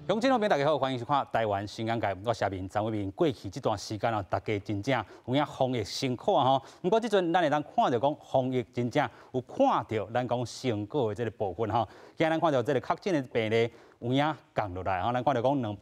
鄉親老朋，大家好，歡迎收看《台灣新眼界》，我是阿明張偉明。過去這段時間哦，大家真正有影防疫辛苦啊吼。毋過這陣咱會當看著講防疫真正有看著咱講成果的這個部分吼。今日咱看著這個確診的病例有影降落來吼，咱看著講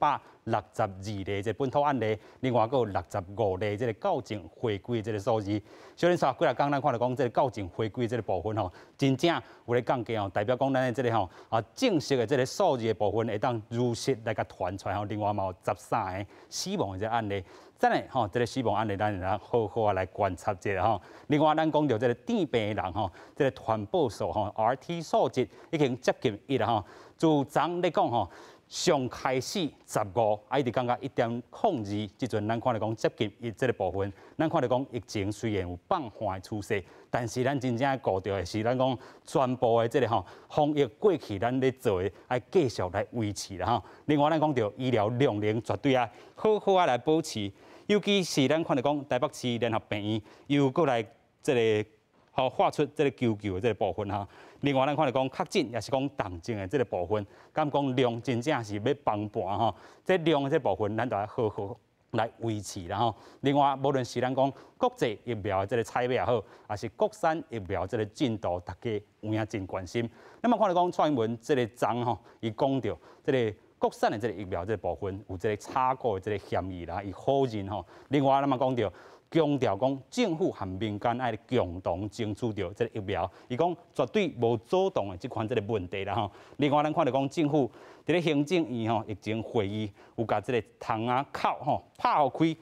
262例這本土案例，另外閣有65例這個校正回歸這個數字。小林說幾若工咱看著講這個校正回歸這個部分吼，真正有咧降低哦，代表講咱的這個吼啊正式的這個數字的部分會當如實來共傳出來吼。另外嘛有13個死亡的這個案例，等下吼這個死亡案例咱會當好好啊來觀察一下吼。另外咱講著這個致病的人吼，這個傳播數吼 RT 數值已經接近一啦吼。自昨咧講吼，上開始15，啊一直降到1.02，這陣咱看著講接近一這個部分，咱看著講疫情雖然有放緩的趨勢，但是咱真正顧著的是咱講全部的這個吼防疫過去咱咧做的，愛繼續來維持啦吼。另外咱講著醫療量能絕對愛好好啊來保持，尤其是咱看著講台北市聯合病院又閣來這個吼發出這個求救的這個部分吼。另外，咱看著講確診，抑是講重症的這個部分，敢講量真正是欲崩盤吼？這量的這部分，咱就愛好好來維持啦吼。另外，無論是咱講國際疫苗的這個採買也好，抑是國產疫苗這個進度，大家有影真關心。那麼看著講蔡英文這個昨吼，伊講著這個國產的這個疫苗這個部分有這個炒股的這個嫌疑啦，伊否認吼。另外，咱嘛講著，強調講政府和民間愛共同爭取著這個疫苗，伊講絕對無阻擋的這款這個問題啦吼。另外，咱看著講政府佇咧行政院吼疫情會議有共這個窗仔口吼拍予開，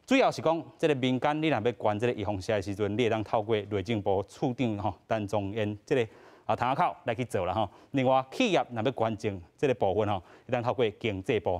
主要是講這個民間你若欲捐這個預防射的時陣，你會當透過內政部處長吼陳宗彥這個啊窗仔口來去做啦吼。另外，企業若欲捐贈這個部分吼，會當透過經濟部。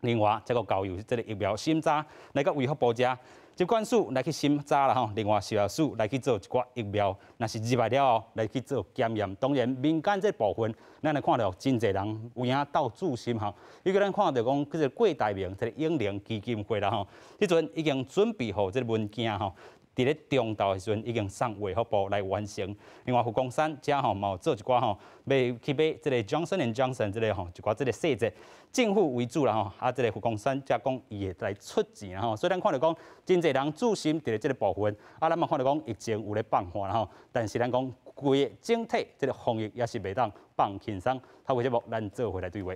另外，這個交由這個疫苗審查來到衛福部遮。疾管署來去審查啦吼，另外食藥署來去做一寡疫苗，若是入來了後來去做檢驗。當然，民間這部分，咱來看著真濟人有影鬥注心吼。尤其咱看著講，這個郭台銘這個永齡基金會啦吼，這陣已經準備好這個文件吼。佇咧中晝的時陣已經送衛福部來完成。另外，佛光山遮吼嘛有做一寡吼，欲去買這個 Johnson and Johnson 這個吼一寡這個細節，政府為主啦吼。啊，這個佛光山遮講伊會來出錢啦吼。所以咱看著講，真濟人注心佇咧這個部分。啊，咱嘛看著講疫情有咧放緩啦吼，但是咱講規个整體這個防疫也是袂當放輕鬆。透過節目，咱做伙來對話。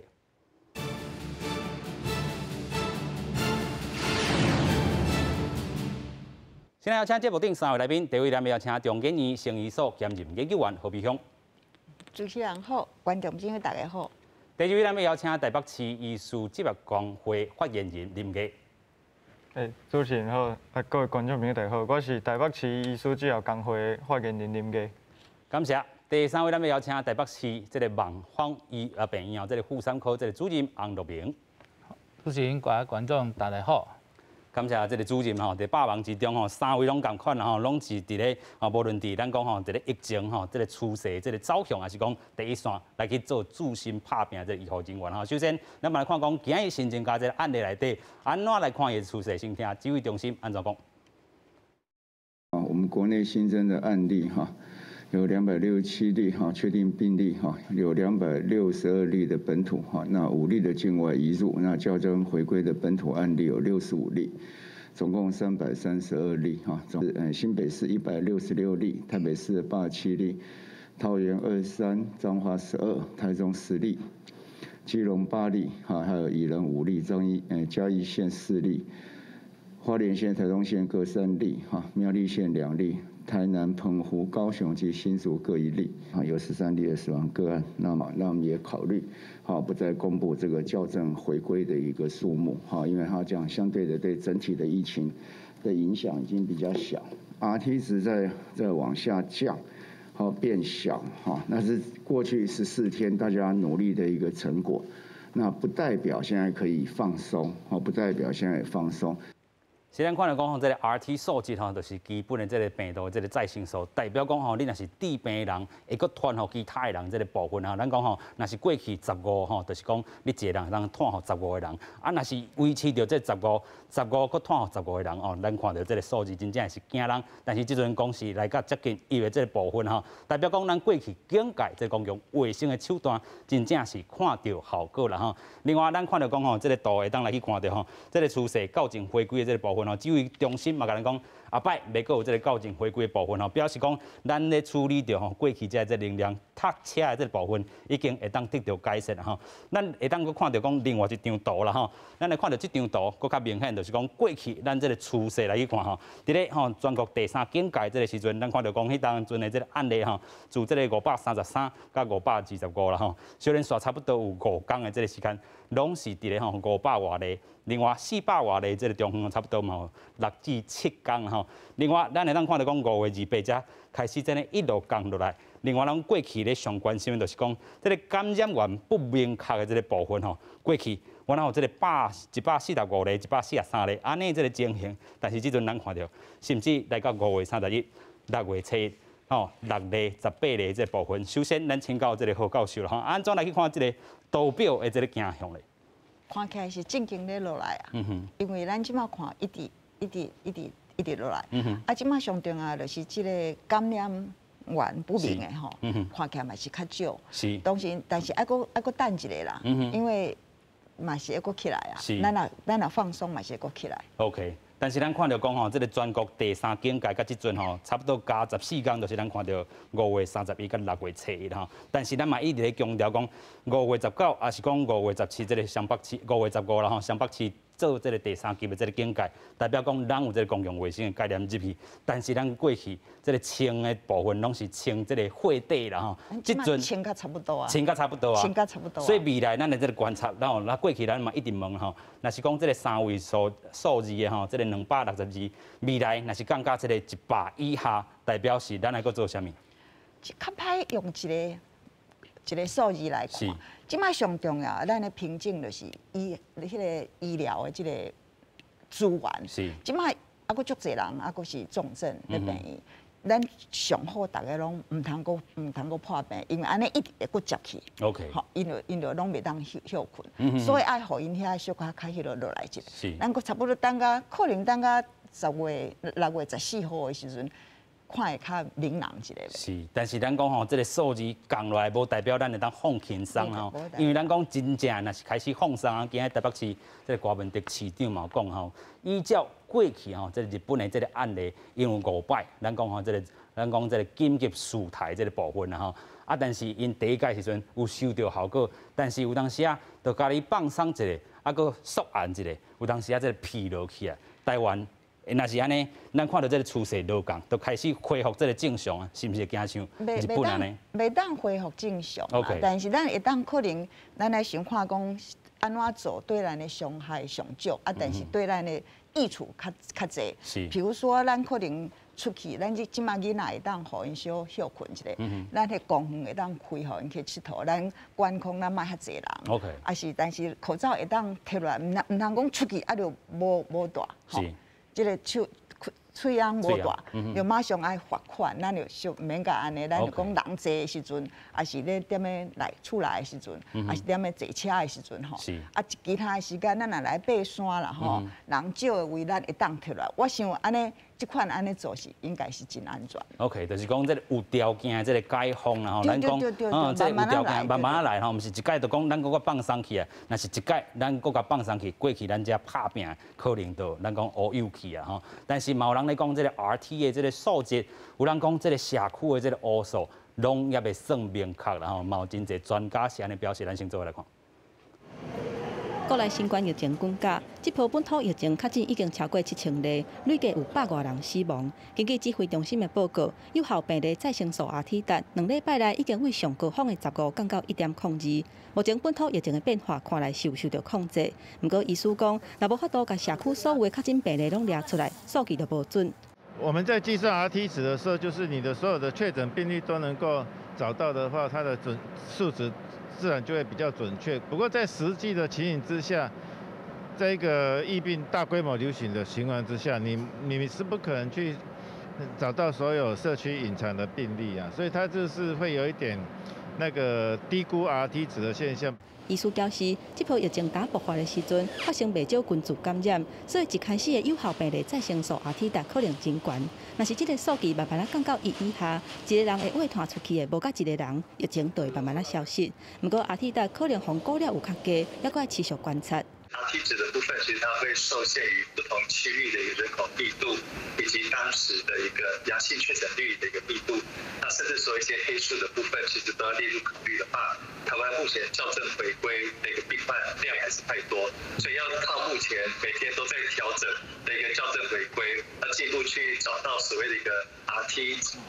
現在邀請節目頂三位來賓，第一位咱們邀請中研院生醫所兼任研究員何美鄉。主持人好，觀眾朋友大家好。第二位咱們邀請台北市醫師執業公會發言人林毅。欸，主持人好，啊各位觀眾朋友大家好，我是台北市醫師執業公會發言人林毅。感謝。第三位咱們邀請台北市這個萬芳醫啊病院這個婦產科這個主任洪樂明。主持人、各位觀眾大家好。感謝這個主任吼，佇百忙之中吼，三位攏仝款啦吼，攏是佇咧啊，無論佇咱講吼，佇咧疫情吼，這個趨勢、這個走向，抑是講第一線來去做注心拍拚這個醫護人員吼。首先，咱嘛來看講，今日新增加這個案例內底，按怎來看伊的趨勢？先聽指揮中心按怎講。啊，我們國內新增的案例哈，有267例哈，確定病例哈，有262例的本土哈，那5例的境外移入，那校正回歸的本土案例有65例，總共332例哈。總新北市166例，台北市87例，桃園23，彰化12，台中10例，基隆8例哈，還有宜蘭5例，彰義嘉義縣4例，花蓮縣、台東縣各3例哈，苗栗縣2例。台南、澎湖、高雄及新竹各1例，啊，有13例的死亡個案。那麼，那我們也考慮，好，不再公布這個校正回歸的一個數目，哈，因為它這樣相對的對整體的疫情的影響已經比較小。RT 值在往下降，好變小，哈，那是過去14天大家努力的一個成果，那不代表現在可以放鬆，不代表現在放鬆。是咱看著講吼，這个 RT 數值吼，就是基本的這个病毒的這个再生數，代表講吼，你若是致病的人，會閣傳予其他的人這个部分吼。咱講吼，若是過去十五吼，就是講你一個人通傳予十五個人，啊，若是維持著這十五，十五閣傳予十五個人哦，咱看著這个數字真正是驚人。但是這陣講是來到接近一的這个部分吼，代表講咱過去警戒這个公共衛生的手段，真正是看著效果啦吼。另外，咱看著講吼，這个圖會當來去看著吼，這个趨勢校正回歸的這个部分。指揮中心嘛，共咱講，後擺袂閣有這个校正回歸的部分吼，表示講咱咧處理著吼過去這个能量塞車的這个部分已經會當得著改善吼。咱會當閣看著講另外一張圖啦吼，咱來看著這張圖閣較明顯，就是講過去咱這个趨勢來去看吼，佇咧吼全國第三警戒這个時陣，咱看著講彼當陣的這个案例吼，自這个533到525啦吼，小連續差不多有5工的這个時間，攏是佇咧吼500外例。另外400外例這个中央差不多嘛有6至7工吼。另外，咱會當看著講5月28才開始這呢一路降落來。另外，咱過去咧上關心的就是講，這个感染源不明確的這个部分吼，過去我哪有這个145例、143例，按呢這个情形，但是這陣咱看著，甚至來到5月31、6月7吼，6例、18例這个部分。首先，咱請教這个何教授啦吼，按怎來去看這个圖表的這个鏡像咧？看起來是正經咧落來啊，因為咱這馬看一直一直一直一直落來，啊，這馬上重要就是這个感染源不明的吼，看起來嘛是較少，當時但是愛閣愛閣等一下啦，因為嘛是會閣起來啊，咱若放鬆嘛是會閣起來。 OK，但是咱看著講吼，這个全國第三警戒到這陣吼，差不多加14工，就是咱看著5月31佮6月7吼。但是咱嘛一直咧強調講，5月19，抑是講5月17，這个雙北市5月15啦吼，雙北市做這个第三級的這个警戒，代表講咱有這个公共衛生的概念入去。但是咱過去這个清的部分攏是清這个貨底啦吼，這陣清甲差不多啊，清甲差不多啊，清甲差不多。所以未來咱的這个觀察，然後那過去咱嘛一直問吼，若是講這个三位數數字的吼，這个262，未來若是降到這个100以下，代表是咱愛閣做啥物？較歹用一个一个數字來看。這擺上重要，咱的瓶頸就是醫彼个醫療的這个資源。這擺猶閣足濟人，猶閣是重症咧病院。咱上好逐家攏毋通閣破病，因為按呢一直會閣接去。 吼，𪜶就攏袂當歇歇睏，所以愛予𪜶遐小可較彼落落來一下。咱閣差不多等到可能等到10月6月14號的時陣，看會較明朗一下。是，但是咱講吼，這个數字降落來，無代表咱會當放輕鬆吼。因為咱講真正若是開始放鬆啊，今日台北市這个柯文哲市長嘛有講吼，依照過去吼，這个日本的這个案例，因為五擺，咱講吼，這个咱講這个緊急事態這个部分啦吼。啊，但是𪜶第一擺時陣有收著效果，但是有當時啊，就共你放鬆一下，啊，閣縮按一下，有當時啊，這个疲勞起來，台灣。若是按呢，咱看著這个趨勢落降，就開始恢復這个正常啊，是毋是會驚像日本按呢？袂當恢復正常，但是咱會當可能，咱來想看講按怎做對咱的傷害上少，啊，但是對咱的益處較較濟。譬如說，咱可能出去，咱這這馬囡仔會當予𪜶小歇睏一下，咱彼公園會當開予𪜶去𨑨迌，咱觀光咱莫遐濟人。 啊是，但是口罩會當脫落來，毋通講出去啊就無戴。這个手喙癢無戴，就馬上愛罰款，咱就小免共按呢，咱就講人濟的時陣，抑是咧踮咧內厝內的時陣，抑是踮咧坐車的時陣吼。啊，其他的時間咱若來爬山啦吼，人少的位咱會當脫落來。我想按呢，這款按呢做是應該是真安全。 OK，就是講這个有條件的這个解封啦吼，咱講，這个有條件慢慢來吼，毋是一擺就講咱閣閣放鬆起來，若是一擺咱閣共放鬆去，過去咱遮拍拚可能就咱講烏有去啊吼。但是嘛有人咧講這个 RT 的這个數值，有人講這个社區的這个烏數，攏猶未算明確啦吼。嘛有真濟專家是按呢表示，咱先做伙來看。國內新冠疫情滾價，這波本土疫情確診已經超過7000例，累計有百外人死亡。根據指揮中心的報告，有效病例再生數 RT 值，2禮拜內已經對上高峰的15降到1.02。目前本土疫情的變化看來是有受著控制。毋過醫師講，若無法度共社區所有的確診病例攏掠出來，數據就無準。我們在計算 RT 值的時候，就是你的所有的確診病例都能夠找到的話，它的準數值自然就會比較準確。不過在實際的情形之下，這個疫病大規模流行的情況之下，你是不可能去找到所有社區隱藏的病例啊，所以它就是會有一點那個低估 RT 值的現象。醫師表示，這波疫情剛爆發的時陣，發生袂少群聚感染，所以一開始的有效病例再生數 RT 值可能真懸。若是這個數據慢慢仔降到1以下，一個人會傳出去的無佮一個人，疫情就會慢慢仔消失。毋過 RT 值可能予估了有較低，猶閣愛持續觀察。 RT 值的部分，其實它會受限於不同區域的一個人口密度，以及當時的一個陽性確診率的一個密度。那甚至說一些黑數的部分，其實都要列入考慮的話，台灣目前校正回歸的一個病患量還是太多，所以要靠目前每天都在調整的一個校正回歸，要進一步去找到所謂的一個 RT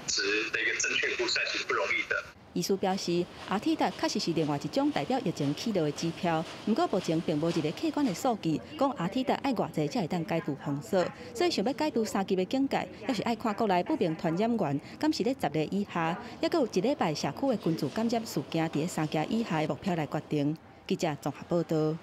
值的一個正確估算，其實不容易的。醫師表示，RT 值確實是另外一種代表疫情起落的指標。毋過目前並無一個客觀的數據，講 RT 值愛偌濟才會當解除封鎖。所以想欲解除三級的警戒，猶是愛看國內不明傳染源，敢是咧10例以下，猶閣有一禮拜社區的群聚感染事件佇咧三件以下的目標來決定。記者綜合報道。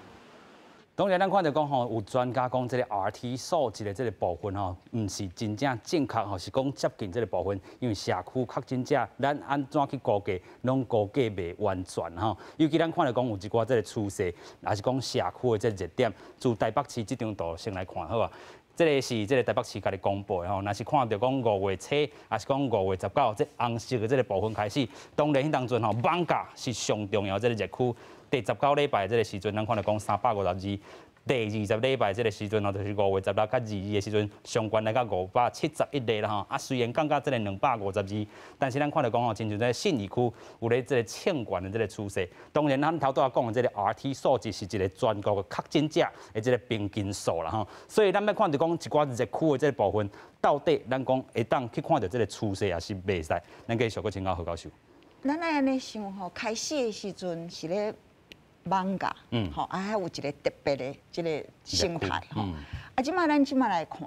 當然，咱看著講吼，有專家講，這個 RT 數值的這個部分吼，毋是真正正確吼，是講接近這個部分，因為社區確診者，咱按怎去估計，攏估計袂完全吼。尤其咱看著講有一寡這個趨勢，抑是講社區的這個熱點，自台北市這張圖先來看好啊。這個是這個台北市家己公布的吼，若是看著講5月初，抑是講5月19，這紅色的這個部分開始，當然彼當陣吼，艋舺是上重要這個熱區。第十九禮拜這個時陣，咱看著講352；第20禮拜這個時陣吼，就是5月16佮22的時陣，上懸來到571例啦吼。啊，雖然降到這個252，但是咱看著講吼，親像這信義區有咧這個衝懸的這個趨勢。當然，咱頭拄仔講的這個 RT 數字是一個全國的確診者的這個平均數啦吼。所以咱欲看著講一寡熱區的這個部分，到底咱講會當去看著這個趨勢，抑是袂使？咱繼續閣請教何教授。咱愛按呢想吼，開始的時陣是咧艋舺，吼，啊，還有一個特別的這個生態吼。啊，這馬咱這馬來看，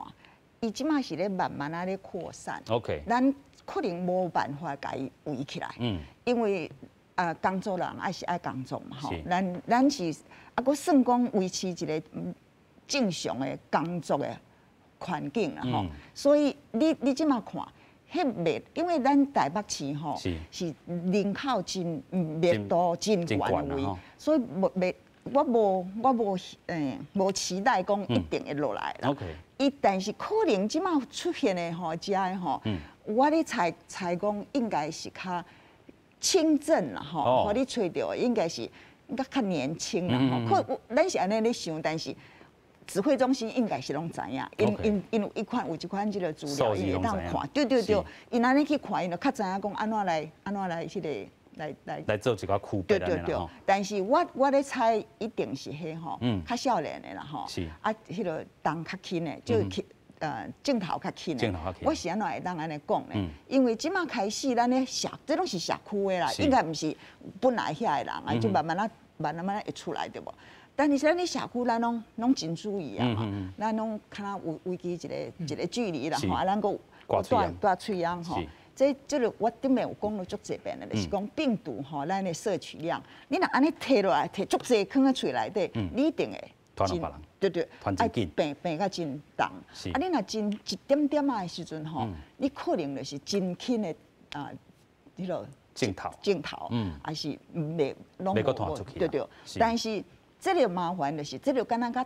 伊這馬是咧慢慢仔咧擴散。 咱可能無辦法共伊圍起來。因為啊，工作人愛是愛工作嘛，吼。咱是啊，閣算講維持一個正常的工作的環境啦，吼。所以你這馬看。彼袂，因為咱台北市吼是人口真密度真懸位，所以無袂，我無期待講一定會落來啦。伊但是可能這馬出現的吼，遮的吼，我咧猜猜講應該是較輕症啦吼，予你揣著應該是應該較年輕啦吼。可咱是按呢咧想，但是指揮中心應該是攏知影，𪜶有一款有一款這個資料，𪜶會當看，對對對，𪜶按呢去看，𪜶就較知影講按怎來按怎來彼個來來來做一個區別。對對對，但是我咧猜一定是彼吼，較少年的啦吼，啊，彼個重較輕的，就症頭較輕的。我是按怎會當按呢講呢？因為這馬開始咱咧社，這攏是社區的啦，應該毋是本來遐的人啊，就慢慢仔慢慢仔會出來對無？但是咱咧社區，咱攏真注意啊嘛，咱攏敢若有維持一個一個距離啦吼，啊，咱閣有戴戴喙罨吼。這個我頂面有講了足濟遍的，就是講病毒吼，咱的攝取量，你若按呢提落來，提足濟囥佇喙內底，你一定會真對對，愛病病甲真重。啊，你若真一點點仔的時陣吼，你可能就是真輕的啊，彼個症頭症頭，還是袂攏無，對對。但是這個麻煩就是，這個敢若佮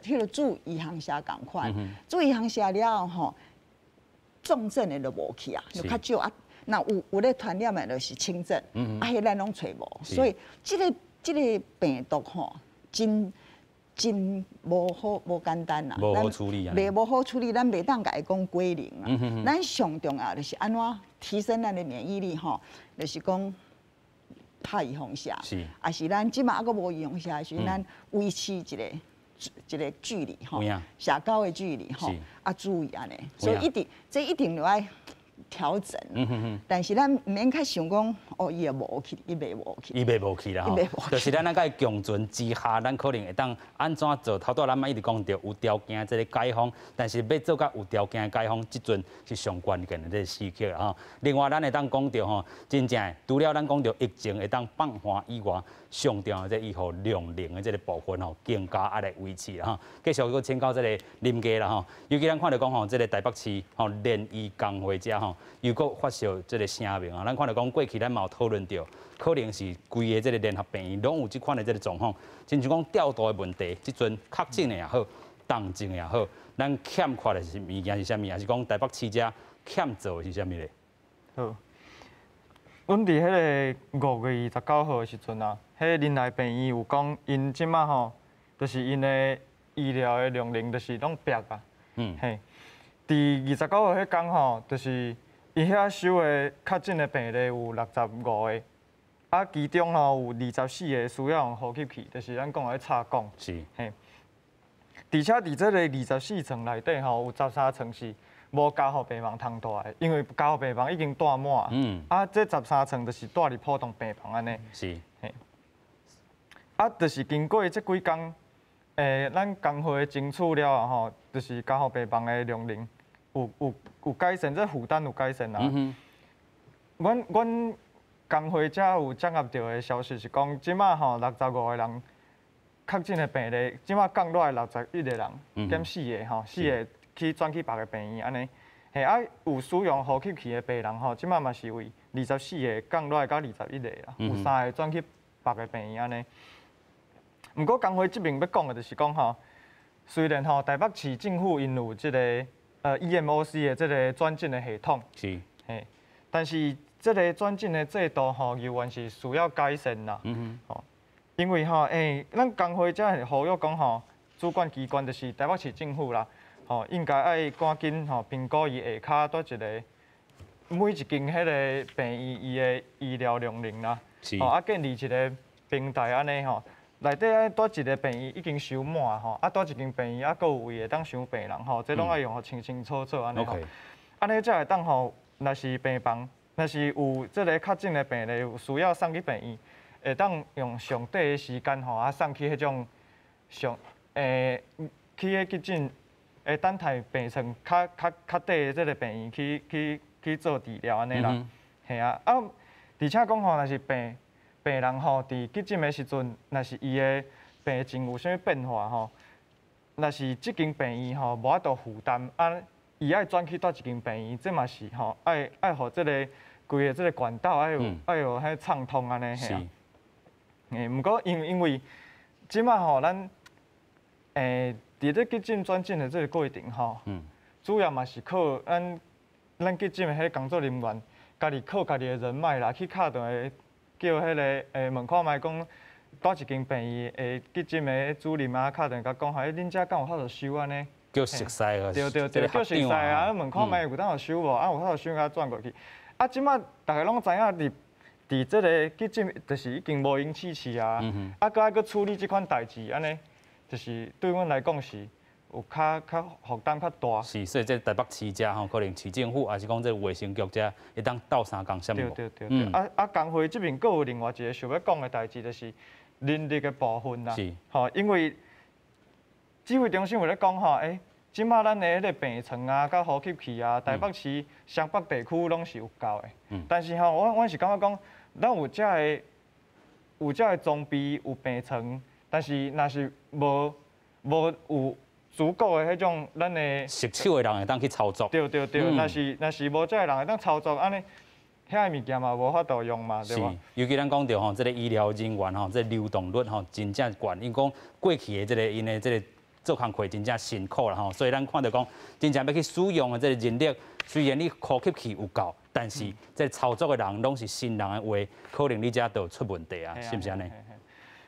彼個注預防射仝款，注預防射了後吼，重症的就無去啊，就較少啊。若有咧傳染的，就是輕症，啊，彼咱攏揣無。所以這個病毒吼，真真無好無簡單啦，無好處理啊，袂無好處理，咱袂當共伊講歸零啊。咱上重要就是按怎提升咱的免疫力吼，就是講。拍預防射，抑是咱這馬猶閣無預防射的時陣，咱維持一個一個距離吼，社交的距離吼，啊注意按呢，所以一定這一定著愛調整。但是咱毋免較想講，哦，伊也無去，伊袂無去。伊袂無去啦吼，就是咱佮伊共存之下，咱可能會當按怎做？頭拄咱嘛一直講著有條件這个解封，但是欲做到有條件的解封，這陣是上關鍵的這个時刻啦吼。另外，咱會當講著吼，真正除了咱講著疫情會當放緩以外，上重要的這醫護量能的這个部分吼，更加愛來維持啦吼。繼續閣請教這个林家啦吼，尤其咱看著講吼，這个台北市吼聯醫工會遮吼，又閣發燒這个聲明啊，咱看著講過去咱嘛有討論著，可能是規个這个聯合病院攏有這款的這个狀況，親像講調度的問題，這陣確診的也好，重症的也好，咱欠缺的是物件是啥物？還是講台北市遮欠做的是啥物咧？好，阮佇彼个5月29號的時陣啊，彼个仁愛病院有講，𪜶這馬吼，就是𪜶的醫療的量能就是攏逼啊。嘿，佇29號彼工吼，就是伊遐收的確診的病例有65個，啊，其中吼有24個需要用呼吸器，就是咱講的插管。嘿，而且佇這个24床內底吼，有13床是無加護病房通蹛的，因為加護病房已經蹛滿。啊，這13床就是蹛佇普通病房按呢。嘿。啊，就是經過這幾工，咱工會爭取了後吼，就是加護病房的量能有改善，這負擔有改善啦。阮工會遮有掌握著的消息是講，這馬吼65個人確診的病例，這馬降落來61個人，減四個吼，四個去轉去別个病院按呢。嘿啊，有使用呼吸器的病人吼，這馬嘛是為24個降落來到21個啦，有3個轉去別个病院按呢。毋過工會這邊欲講的就是講吼，雖然吼台北市政府𪜶有這个EMOC 的這个轉診的系統，嘿，但是這个轉診的制度吼，猶原是需要改善啦。吼，因為吼，咱工會遮是呼籲講吼，主管機關就是台北市政府啦，吼，應該愛趕緊吼評估伊下跤佇一个每一間彼个病院伊的醫療量能啦，吼，啊建立一个平台按呢吼。內底愛佇一个病院已經收滿吼，啊佇一間病院啊，閣有位會當收病人吼，這攏愛用予清清楚楚按呢吼。按呢才會當吼，若是病房，若是有這个確診的病例有需要送去病院，會當用上短的時間吼，啊送去彼種上去彼急診會等待病床較短的這个病院去做治療按呢啦。嘿啊，啊，而且講吼，若是病人吼，佇急診的時陣，若是伊的病情有啥物變化吼，若是這間病院吼無法度負擔，啊，伊愛轉去佗一間病院，這嘛是吼愛予這个規个這个管道愛有彼暢通按呢嘿啊。毋過因為這馬吼咱佇咧急診轉診的這个過程吼，主要嘛是靠咱急診的彼工作人員，家己靠家己的人脈啦，去敲電話叫彼个問看覓講，佗一間病院的急診的主任啊，敲電話共講吼，恁遮敢有法度收按呢？叫熟似個，對對對，叫熟似啊！問看覓有當予收無？啊，有法度收，共轉過去。啊，這馬逐家攏知影，佇這个急診，就是已經無閒試試啊。啊，閣愛閣處理這款代誌，按呢，就是對阮來講是有較負擔較大。是，所以這台北市遮吼，可能市政府還是講這衛生局遮會當鬥相共啥物？對對對對。啊啊，工會這邊閣有另外一個想欲講的代誌，就是人力的部分啦。吼，因為指揮中心有咧講吼，這馬咱的彼个病床啊，佮呼吸器啊，台北市、雙北地區攏是有夠的。但是吼，阮是感覺講，咱有遮个裝備，有病床，但是若是無有足夠的彼種咱的熟手的人會當去操作。對對對，若是無遮个人會當操作，按呢，遐个物件嘛無法度用嘛，對無？尤其咱講著吼，這个醫療人員吼，這个流動率吼，真正懸。𪜶講過去的這个𪜶的這个做工課真正辛苦啦吼，所以咱看著講，真正欲去使用的這个人力，雖然你呼吸器有夠，但是這操作的人攏是新人的話，可能你遮就出問題啊，是毋是按呢？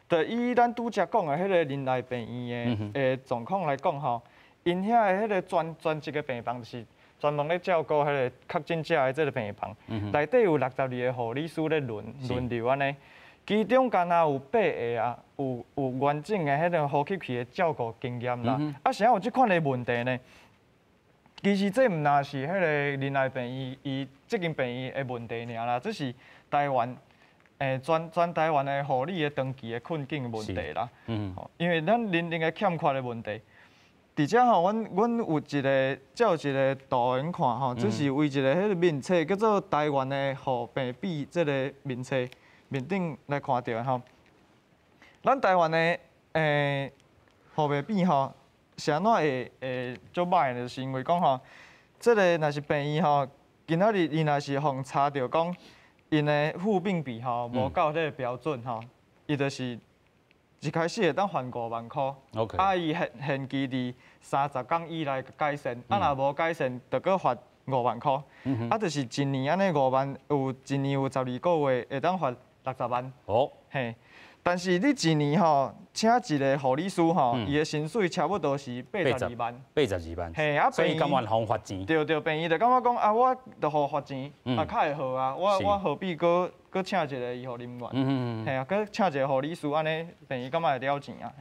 對，以咱拄才講的彼个仁愛病院的狀況來講吼，𪜶遐的彼个專職的病房，就是專門咧照顧彼个確診者的這个病房，內底有62個護理師咧輪流按呢，其中敢若有8個啊，有完整的彼个呼吸器的照顧經驗啦。啊，啥有這款的問題呢？其實這毋但是彼個仁愛病院伊這間病院的問題爾啦，這是台灣全台灣的護理的長期的困境的問題啦。因為咱人力的欠缺的問題。佇遮吼，阮有一個，這有一個圖用看吼，這是為一個彼個面冊叫做台灣的護病比這個面冊面頂來看著的吼。咱台灣的護病比吼，是按怎會足䆀的，就是因為講吼，這個若是病院吼，今仔日伊若是予查著講，𪜶的護病比吼無到這個標準吼，伊就是一開始會當罰5萬箍，啊，伊限期佇30工以內改善，啊，若無改善，就閣罰5萬箍，啊，就是一年按呢5萬，有一年有12個月會當罰60萬。嘿，但是你一年吼，請一個護理師吼，伊的薪水差不多是82萬。82萬。嘿，啊，所以甘願予罰錢。對對，病院就感覺講啊，我就予罰錢，啊，較會好啊，我何必閣請一個醫護人員？嘿啊，閣請一個護理師按呢，病院感覺會了錢啊。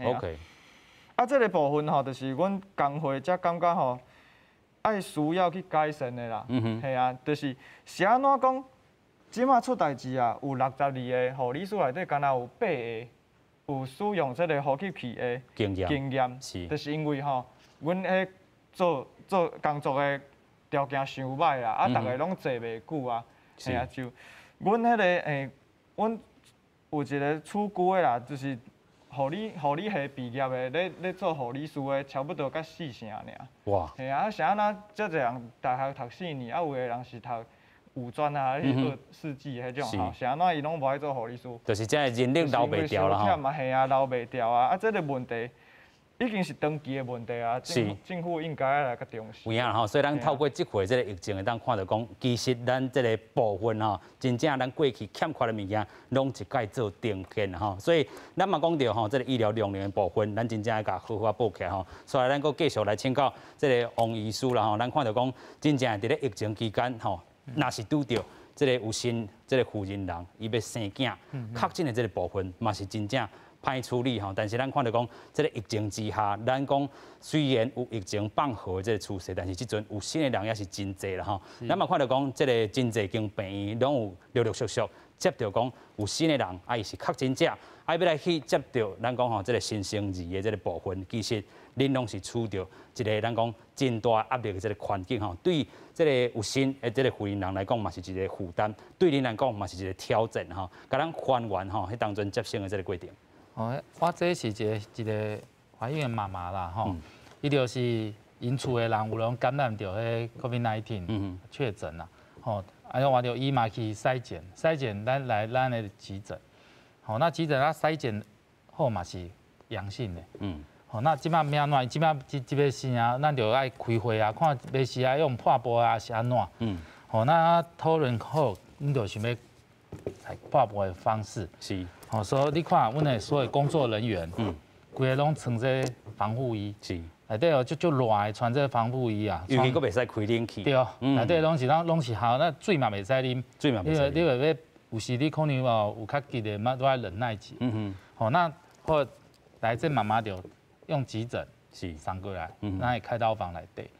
啊，這個部分吼，就是阮工會才感覺吼，愛需要去改善的啦。嘿啊，就是是按怎講？這馬出代誌啊，有62個護理師內底，敢若有8個有使用這個呼吸器的經驗，經驗，就是因為吼，阮彼做工作的條件傷䆀啦，啊，逐个攏坐袂久啊，嘿啊，就阮彼個阮有一個處久的啦，就是護理系畢業的，咧做護理師的，差不多才4成爾。哇！嘿啊，是按怎遮濟人大學讀4年，啊，有的人是讀五專啊，去學4技彼種吼，是按怎伊攏無愛做護理師。就是這人力留袂牢啦吼。嘿啊，留袂牢啊，啊，這個問題已經是長期的問題啊，政府應該愛來較重視。有影吼，所以咱透過這回這個疫情會當看著講，其實咱這個部分吼，真正咱過去欠缺的物件，攏一概做呈現吼。所以咱嘛講著吼，這個醫療量能的部分，咱真正愛共好好補起來吼。所以咱閣繼續來請教這個王醫師啦吼，咱看著講，真正佇咧疫情期間吼，若是拄著這個有新這個婦人人，伊欲生囝，確診的這個部分嘛是真正歹處理吼，但是咱看著講，這個疫情之下，咱講雖然有疫情放緩的這個趨勢，但是這陣有新的人也是真濟啦吼。咱嘛看著講，這個真濟間病院攏有陸陸續續接著講有新的人，啊，伊是確診者，啊，欲來去接著咱講吼，這個新生兒的這個部分，其實恁攏是處著一個咱講真大壓力的這個環境吼，對這個有新的這個婦人來講嘛是一個負擔，對恁來講嘛是一個挑戰吼。共咱還原吼，彼當陣接生的這個過程。哦，我這是一個懷孕的媽媽啦，吼，伊就是𪜶厝的人有人感染著彼 COVID-19 確診啦，吼，啊，完著伊嘛去篩檢，篩檢咱來咱的急診，吼，那急診啊篩檢後嘛是陽性的，吼，那這擺欲按怎？這擺這欲生啊，咱就愛開會啊，看欲是愛用破布啊，是按怎？吼，那討論好，阮就想欲採破布的方式。是。吼，所以你看，阮的所有工作人員，規个攏穿這防護衣，內底哦，足足熱的，穿這防護衣啊。尤其閣袂使開冷氣。對，內底攏是好，那水嘛袂使啉。水嘛袂使。你話欲有時你可能哦有較急的，嘛都愛忍耐者。吼，那後來這媽媽就用急診送過來，咱的開刀房內底。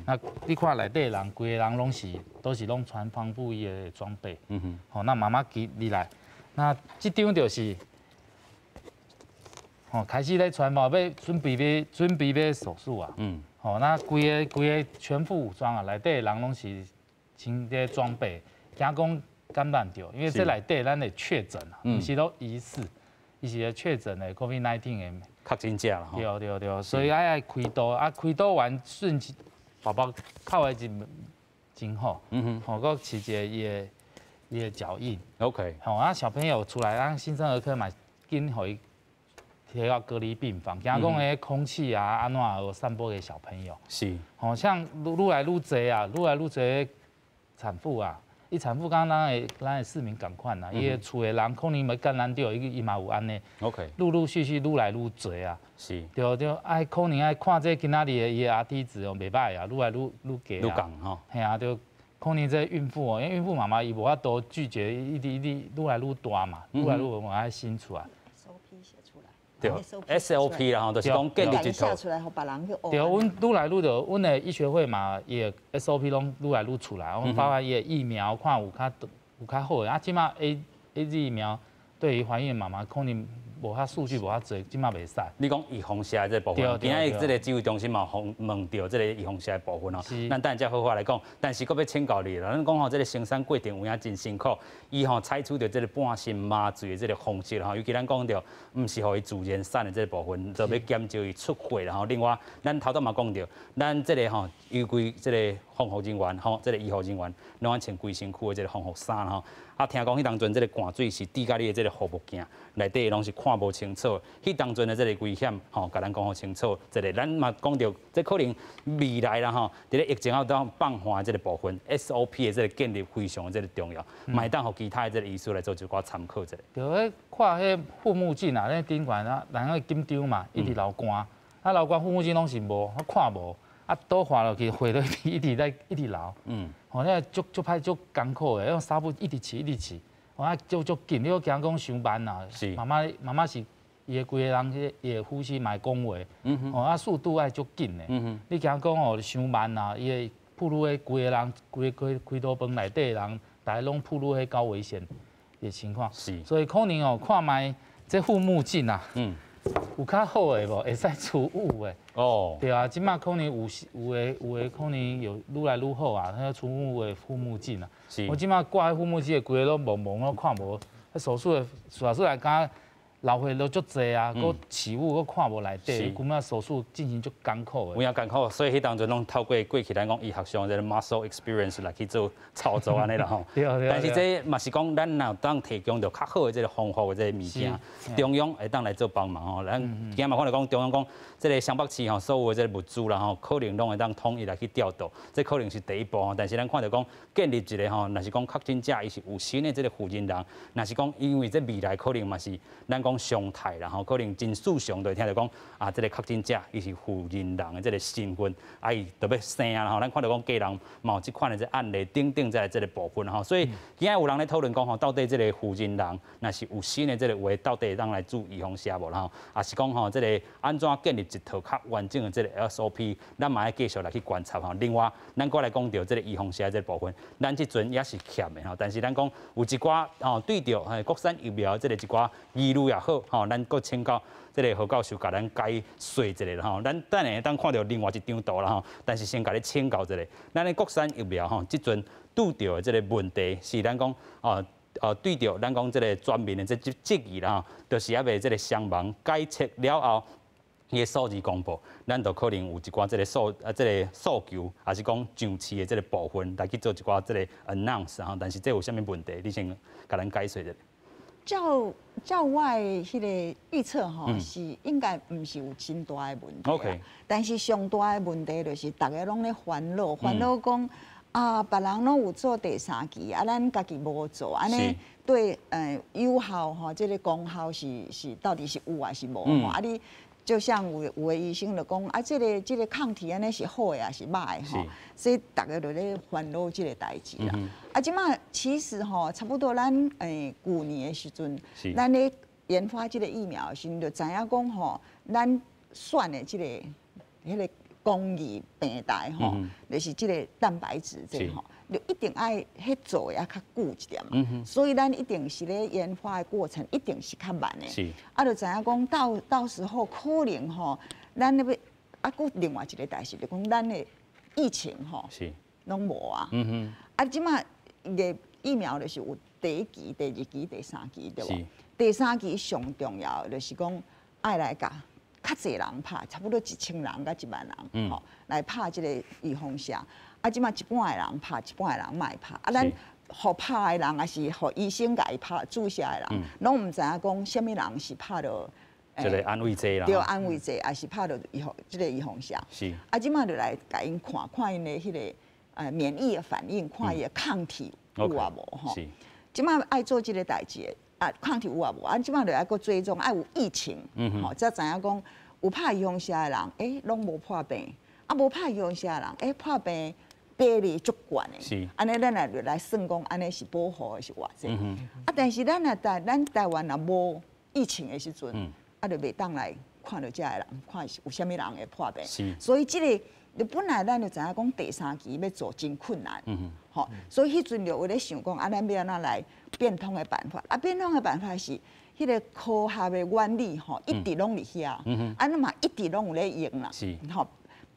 那你看內底人，規個人攏是都是攏穿防護衣的裝備。吼，那媽媽佇入來。那這張就是，吼，開始咧穿嘛，欲準備欲手術啊。吼，那規个全副武裝啊，內底人攏是穿這裝備，驚講感染著，因為這內底咱會確診啊，毋是攏疑似，伊是確診的 COVID-19 的確診者啦。對對對，所以愛開刀啊，開刀完順寶寶哭的真好，吼，閣飼一个伊的腳印。 OK。吼啊，小朋友出來，咱新生兒科嘛，緊予伊提到隔離病房，驚講彼空氣啊，按怎有散播給小朋友。是。吼，像愈來愈濟啊，愈來愈濟產婦啊，伊產婦敢咱的市民仝款啊，伊的厝的人可能欲感染著，伊嘛有按呢。 OK。陸陸續續愈來愈濟啊。是。對對，愛可能愛看這今仔日的伊的 RT 值哦，袂䆀啊，愈來愈低啊。愈降吼。嘿啊，對。可能這孕婦哦，因為孕婦媽媽伊無法度拒絕，一直一直愈來愈大嘛，愈來愈無愛生出來。收批寫出來。對，SOP 啦吼，就是講建立一套。出來，予別人去學。對，阮愈來愈著，阮的醫學會嘛，伊的 SOP 攏愈來愈出來，阮包括伊的疫苗，看有較好的。啊，這馬 AZ 疫苗對於懷孕的媽媽可能無遐數據無遐濟，這馬袂使。你講預防射的這個部分，今仔日這個指揮中心嘛，問著這個預防射的部分哦。咱等下才好好來講，但是閣欲請教你啦。咱講吼，這個生產過程有影真辛苦，伊吼採取著這個半身麻醉的這個方式吼，尤其咱講著，毋是予伊自然產的這個部分，就欲減少伊出血啦吼。另外，咱頭拄嘛講著，咱這個吼，尤其這個防護人員吼，這個醫護人員，攏愛穿規身軀的這個防護衫吼。啊，聽講彼當陣這個汗水是滴共你的這個護目鏡內底攏是看無清楚，彼當陣的這個危險吼，共咱講予清楚。這個咱嘛講著，這可能未來啦吼，佇咧疫情後當放緩的這個部分，SOP 的這個建立非常的這個重要，嘛會當予其他的這個醫師來做一寡參考者。對，彼看彼護目鏡啊，咧頂懸啊，人會緊張嘛，一直流汗，啊流汗護目鏡攏是無，我看無。啊，倒滑落去，血都一直在一直流。吼，那足足歹足艱苦的，用紗布一直拭一直拭，啊，足足緊，你閣驚講傷慢啊。媽媽媽媽是伊的規個人，彼個伊的呼吸嘛會講話。吼，啊，速度愛足緊的。你驚講哦，傷慢啊，伊會暴露彼規個人，規規開刀房內底的人，逐家攏暴露彼高危險的情況。所以可能哦，看覓這護目鏡啊。有較好的無？會使除霧的。對啊，這馬可能有的可能有愈來愈好啊，彼個除霧的護目鏡啊。我這馬掛彼護目鏡的，規个攏濛濛攏看無。手術的手術來敢流血都足濟啊，閣起霧閣看無內底，感覺手術進行足艱苦的。有影艱苦，所以彼當陣攏透過過去咱講醫學上這個 muscle experience 來去做操作按呢啦吼。對。但是這嘛是講，咱若當提供著較好的這個方法的這個物件，中央會當來做幫忙吼。咱今仔嘛看著講中央講，這個雙北市吼所有的這個物資啦吼，可能攏會當統一來去調度，這可能是第一步吼。但是咱看著講建立一個吼，若是講確診者伊是有新的這個負責人，若是講因為這未來可能嘛是咱講常態啦吼，可能真時常就會聽著講啊，這個確診者伊是負責人的這個身份，啊伊就欲生啊吼。咱看著講家人嘛有這款的這案例等等在這個部分吼，所以今仔有人咧討論講吼，到底這個負責人若是有新的這個話，到底會當來做預防射無啦吼？抑是講吼，這個按怎建立一套較完整的這個 SOP，咱嘛愛繼續來去觀察吼。另外，咱閣來講著這個預防射這個部分，咱這陣也是欠的吼，但是咱講有一寡吼對著國產疫苗這個一寡疑慮也好吼，咱閣請教這個何教授共咱解說一下吼。咱等下當看著另外一張圖啦吼，但是先共你請教一下，咱的國產疫苗吼，這陣拄著的這個問題是咱講哦。對著咱講這個全面的這質疑啦吼，就是猶未這個雙盲改測了後，伊的數字公布，咱就可能有一寡這個這個訴求，抑是講上市的這個部分來去做一寡這個 announce 吼。但是這有啥物問題？你先共咱解說一下。照我的彼個預測吼，是應該毋是有真大的問題。 但是上大的問題就是逐家攏咧煩惱，煩惱講啊，別人攏有做第三期，啊，咱家己無做，按呢對有效吼，這個功效是到底是有抑是無吼？啊，你就像有的醫生就講啊，這個抗體按呢是好的抑是歹的吼？所以逐家就咧煩惱這個代誌啦。啊，這馬其實吼，差不多咱舊年的時陣，咱咧研發這個疫苗的時陣，就知影講吼，咱選的這個彼個工藝平台吼，就是這個蛋白質這個吼，就一定愛彼做的猶較久一點嘛。所以咱一定是咧研發的過程，一定是較慢的。啊，就知影講到時候可能吼，咱咧欲啊，閣另外一個代誌，就講咱的疫情吼，攏無啊。啊，這馬個疫苗就是有第一期、第二期、第三期，對無？第三期上重要的就是講愛來共較濟人拍，差不多1000人佮1萬人，吼，來拍這個預防射。啊，這馬一半的人拍，一半的人莫拍。啊，咱予拍的人，抑是予醫生共伊拍注射的人，攏毋知影講啥物人是拍著這個安慰劑啦。對，安慰劑，抑是拍著這個預防射。啊，這馬就來共𪜶看看𪜶的彼個免疫的反應，看伊的抗體有抑無吼。這馬愛做這個代誌的，啊，抗體有抑無？啊，這馬就愛閣追蹤，愛有疫情，吼，才知影講有拍預防射的人，欸，攏無破病；啊，無拍預防射的人，欸，破病比例足懸的。按呢，咱來就來算講，按呢是保護的是偌濟。啊，但是咱若台咱台灣若無疫情的時陣，啊，啊，就袂當來看著遮的人，看有啥物人會破病。所以這個本來咱就知影講第三期欲做真困難，吼，所以彼陣就有咧想講，啊，咱欲按怎來變通的辦法？啊，變通的辦法是，彼個科學的原理吼，一直攏佇遐，啊，咱嘛一直攏有咧用啦。吼，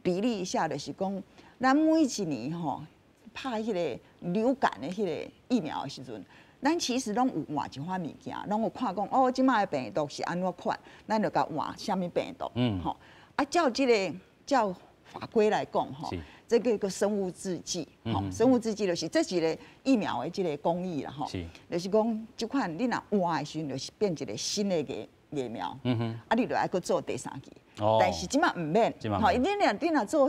比例一下就是講，咱每一年吼拍彼個流感的彼個疫苗的時陣，咱其實攏有換一款物件，攏有看講哦，這擺的病毒是按怎款，咱就共換啥物病毒，吼，啊，照這個照法規來講，吼，這個個生物製劑，吼，生物製劑就是這一個疫苗的這個工藝啦，吼，就是講這款你若換的時陣，就是變一個新的疫苗，啊，你就愛閣做第三劑，但是這擺毋免，吼，你若做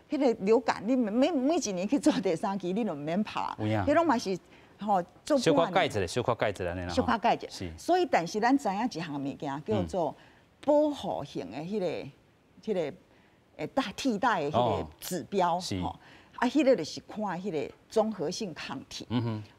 彼個流感，你每一年去做第三劑，你就毋免拍，彼攏嘛是吼做小可改一下，小可改一下按呢啦，小可改一下，所以但是咱知影一項物件叫做保護性的彼個替代的彼個指標，吼，啊，彼個就是看彼個綜合性抗體，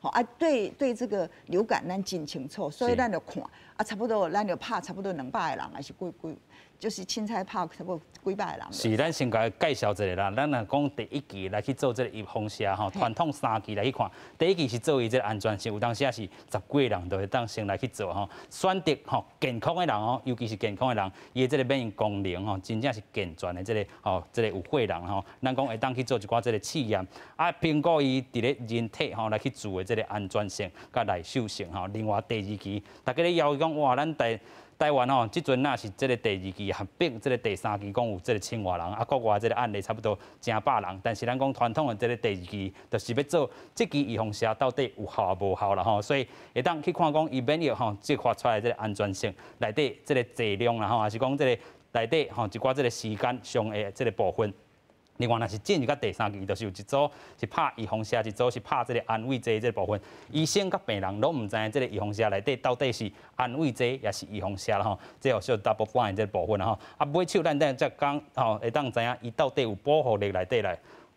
吼，啊，對對這個流感咱真清楚，所以咱就看，啊，差不多咱就拍差不多200個人，還是幾幾，就是凊彩拍差不多幾百個人。是，咱先共介紹一下啦。咱若講第一期來去做這個預防射吼，傳統三期來去看，第一期是做伊這個安全性，有當時也是十幾個人就會當先來去做吼，選擇吼健康的人吼，尤其是健康的人，伊的這個免疫功能吼，真正是健全的這個吼，這個有血人吼，咱講會當去做一寡這個試驗，啊，評估伊佇咧人體吼來去做的這個安全性佮耐受性吼。另外第二期，大家咧枵講哇，咱台灣吼，這陣若是這個第二期合併這個第三期，講有這個千外人，啊，國外這個案例差不多成百人。但是咱講傳統的這個第二期，就是欲做這支預防射到底有效無效啦吼，所以會當去看講伊免疫吼，激發出來這個安全性內底這個劑量啦吼，還是講這個內底吼一寡這個時間上的這個部分。另外，若是進入到第三期，就是有一組是拍預防射，一組是拍這個安慰劑這個部分。醫生佮病人攏毋知影這個預防射內底到底是安慰劑，抑是預防射啦吼。這號說 double blind 這個部分啦吼。啊，尾手咱等才講吼，會當知影伊到底有保護力內底來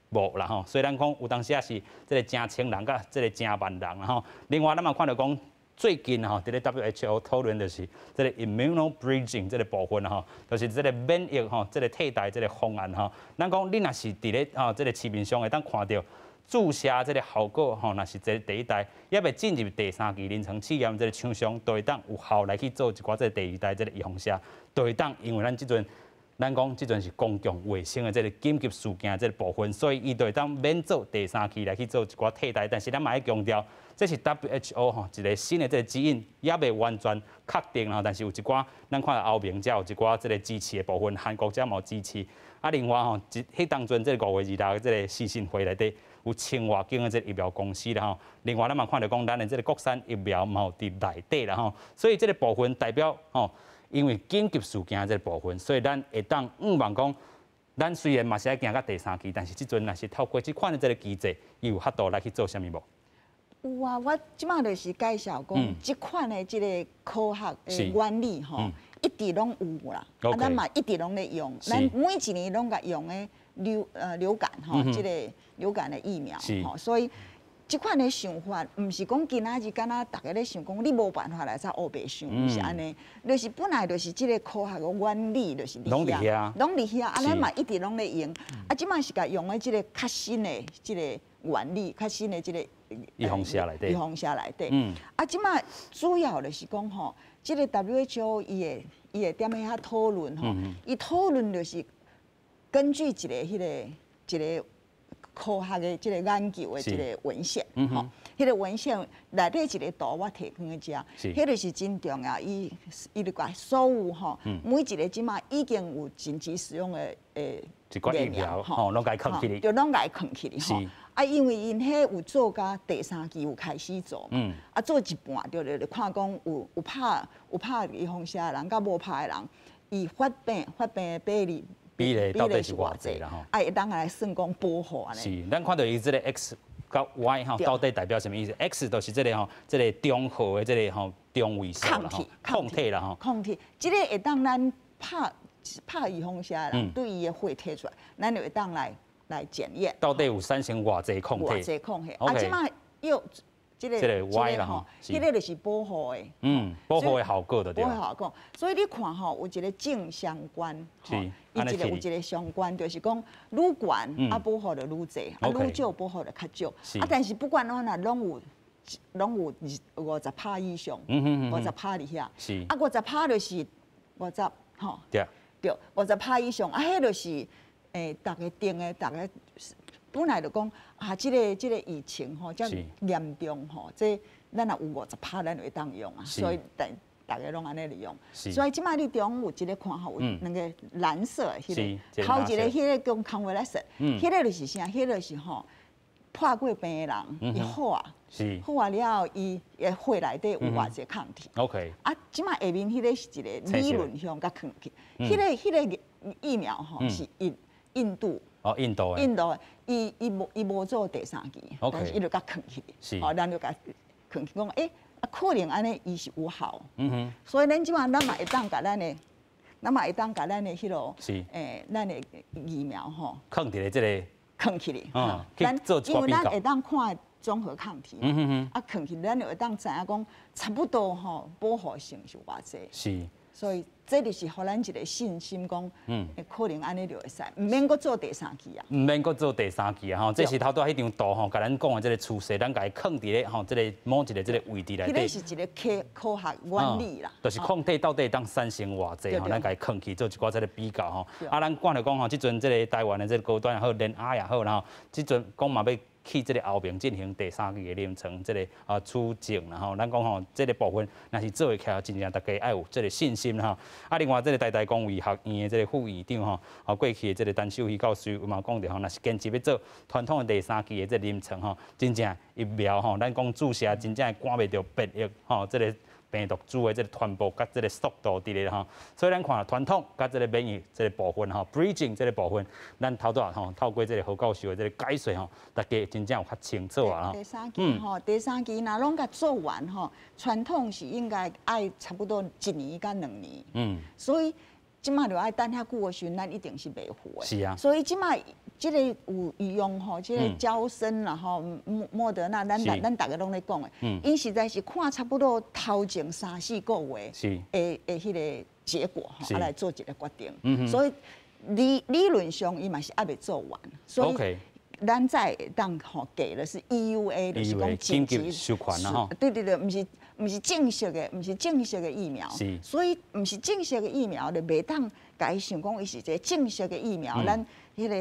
無啦吼。雖然講有當時仔是這個成千人佮這個成萬人啦吼。另外，咱嘛看著講，最近吼，佇咧 WHO 討論就是這個 immuno bridging 這個部分吼，就是這個免疫吼，這個替代這個方案吼。咱講你若是佇咧吼這個市面上會當看著注射這個效果吼，若是這個第一代，猶未進入第三期臨床試驗，這個廠商都會當有效來去做一寡這個第二代這個預防射，都會當，因為咱這陣咱講這陣是公共衛生的這個緊急事件這個部分，所以伊就會當免做第三期來去做一寡替代。但是咱嘛愛強調，這是 WHO 吼一個新的這個指引，猶未完全確定吼。但是有一寡咱看歐盟才有一寡這個支持的部分，韓國才嘛有支持。啊，另外吼，彼當陣這個5月26這個視訊會內底有千外間的這個疫苗公司啦吼。另外咱嘛看著講，咱的這個國產疫苗嘛有佇內底啦吼。所以這個部分代表吼，因為緊急事件這個部分，所以咱會當向望講，咱雖然嘛是愛行到第三期，但是這陣若是透過這款的這個機制，伊有法度來去做啥物無？有啊，我這擺就是介紹講，這款的這個科學的原理吼，一直攏有啦，啊，咱嘛一直攏咧用，咱每一年攏共用的流感吼，這個流感的疫苗吼，所以這款的想法，毋是講今仔日敢若逐家咧想講，你無辦法來才烏白想，毋是按呢，就是本來就是這個科學的原理，就是佇遐，攏佇遐，啊，咱嘛一直攏咧用，啊，這擺是共用的這個較新的這個原理，較新的這個預防射內底，預防射內底，啊，這擺主要就是講吼，這個 WHO 伊會踮遐討論吼，伊討論就是根據一個彼個一個科學的這個研究的這個文獻，吼，彼個文獻內底一個圖我提供佇遮，彼個是真重要。伊就共所有吼，每一個這擺已經有緊急使用的疫苗吼，攏共囥起來，就攏共囥起來吼。啊，因為𪜶彼有做到第三期有開始做嘛，啊做一半就看講有拍預防射的人佮無拍的人，伊發病的比例。比例到底是偌濟啦吼？啊，會當來算講保護按呢。是，咱看著伊這個 X 佮 Y 吼，到底代表啥物意思？X 就是這個吼，這個中和的這個吼中位數啦吼，抗體啦吼。抗體，這個會當咱拍預防射的人對伊的血提出來，咱就會當來檢驗。到底有產生偌濟抗體？偌濟抗體？啊，這擺又這個這個 Y 啦吼，彼個就是保護的。保護的效果就對。保護效果，所以你看吼，有一個正相關，伊一個有一個相關，就是講愈懸啊保護就愈濟，啊愈少保護就較少。啊，但是不管按怎，攏有50趴以上，五十趴佇遐。啊，五十趴就是五十吼。對，五十趴以上，啊，彼就是逐家定的，逐家本來就講啊，這個疫情吼，遮嚴重吼，這咱若有五十趴，咱就會當用啊，所以逐家攏按呢利用。所以這擺你中有一個看吼，有兩個藍色的彼個，頭一個彼個叫 convalescent，彼個就是啥？彼個就是吼破過病的人，伊好啊，好啊了後，伊的血內底有偌濟抗體。 啊，這擺下面彼個是一個理論上共囥去，彼個疫苗吼是印度。哦，印度的。印度的，伊無做第三劑，但是伊就共囥去，吼，咱就共囥去講，啊，可能按呢伊是有效。所以咱這擺咱嘛會當共咱的，咱嘛會當共咱的彼囉，咱的疫苗吼，囥佇咧這個。囥起來，咱因為咱會當看綜合抗體，啊，囥起咱就會當知影講，差不多吼保護性是偌濟。所以這就是予咱一個信心，講，可能按呢就會使，毋免閣做第三劑啊。毋免閣做第三劑啊！吼，這是頭拄仔彼張圖吼，共咱講的這個趨勢，咱共伊囥佇咧吼，這個某一個這個位置內底。彼個是一個科學原理啦。就是抗體到底會當產生偌濟吼，咱共伊囥去做一寡這個比較吼。啊，咱看著講吼，這陣這個台灣的這個高端也好，聯亞也好，然後這陣講嘛欲去這個歐盟進行第三劑的臨床，這個啊取證啦吼，咱講吼，這個部分若是做會起來，真正大家愛有這個信心吼。啊，另外這個台大公衛學院的這個副院長吼，啊過去的這個陳秀熙教授嘛講著吼，若是堅持欲做傳統的第三劑的這個臨床吼，真正疫苗吼，咱講注射真正會趕袂著變異吼，這個病毒株的這個傳播佮這個速度佇咧吼，所以咱看傳統佮這個免疫這個部分吼，bridging 這個部分，咱頭拄仔吼透過這個何教授的這個解說吼，大家真正有較清楚啊。第三劑吼，第三劑若攏共做完吼，傳統是應該愛差不多一年佮2年。所以這擺就愛等遐久的時陣，咱一定是袂赴的。所以這擺這個有用吼，這個嬌生啦吼，莫德納，咱逐家攏咧講的，𪜶實在是看差不多頭前三四個月的彼個結果吼，啊來做一個決定。所以理論上伊嘛是猶未做完，所以咱才會當吼給的是 EUA，就是講緊急授權啦吼。對對對，毋是正式的，毋是正式的疫苗。所以毋是正式的疫苗，就袂當共伊想講伊是一個正式的疫苗。咱彼個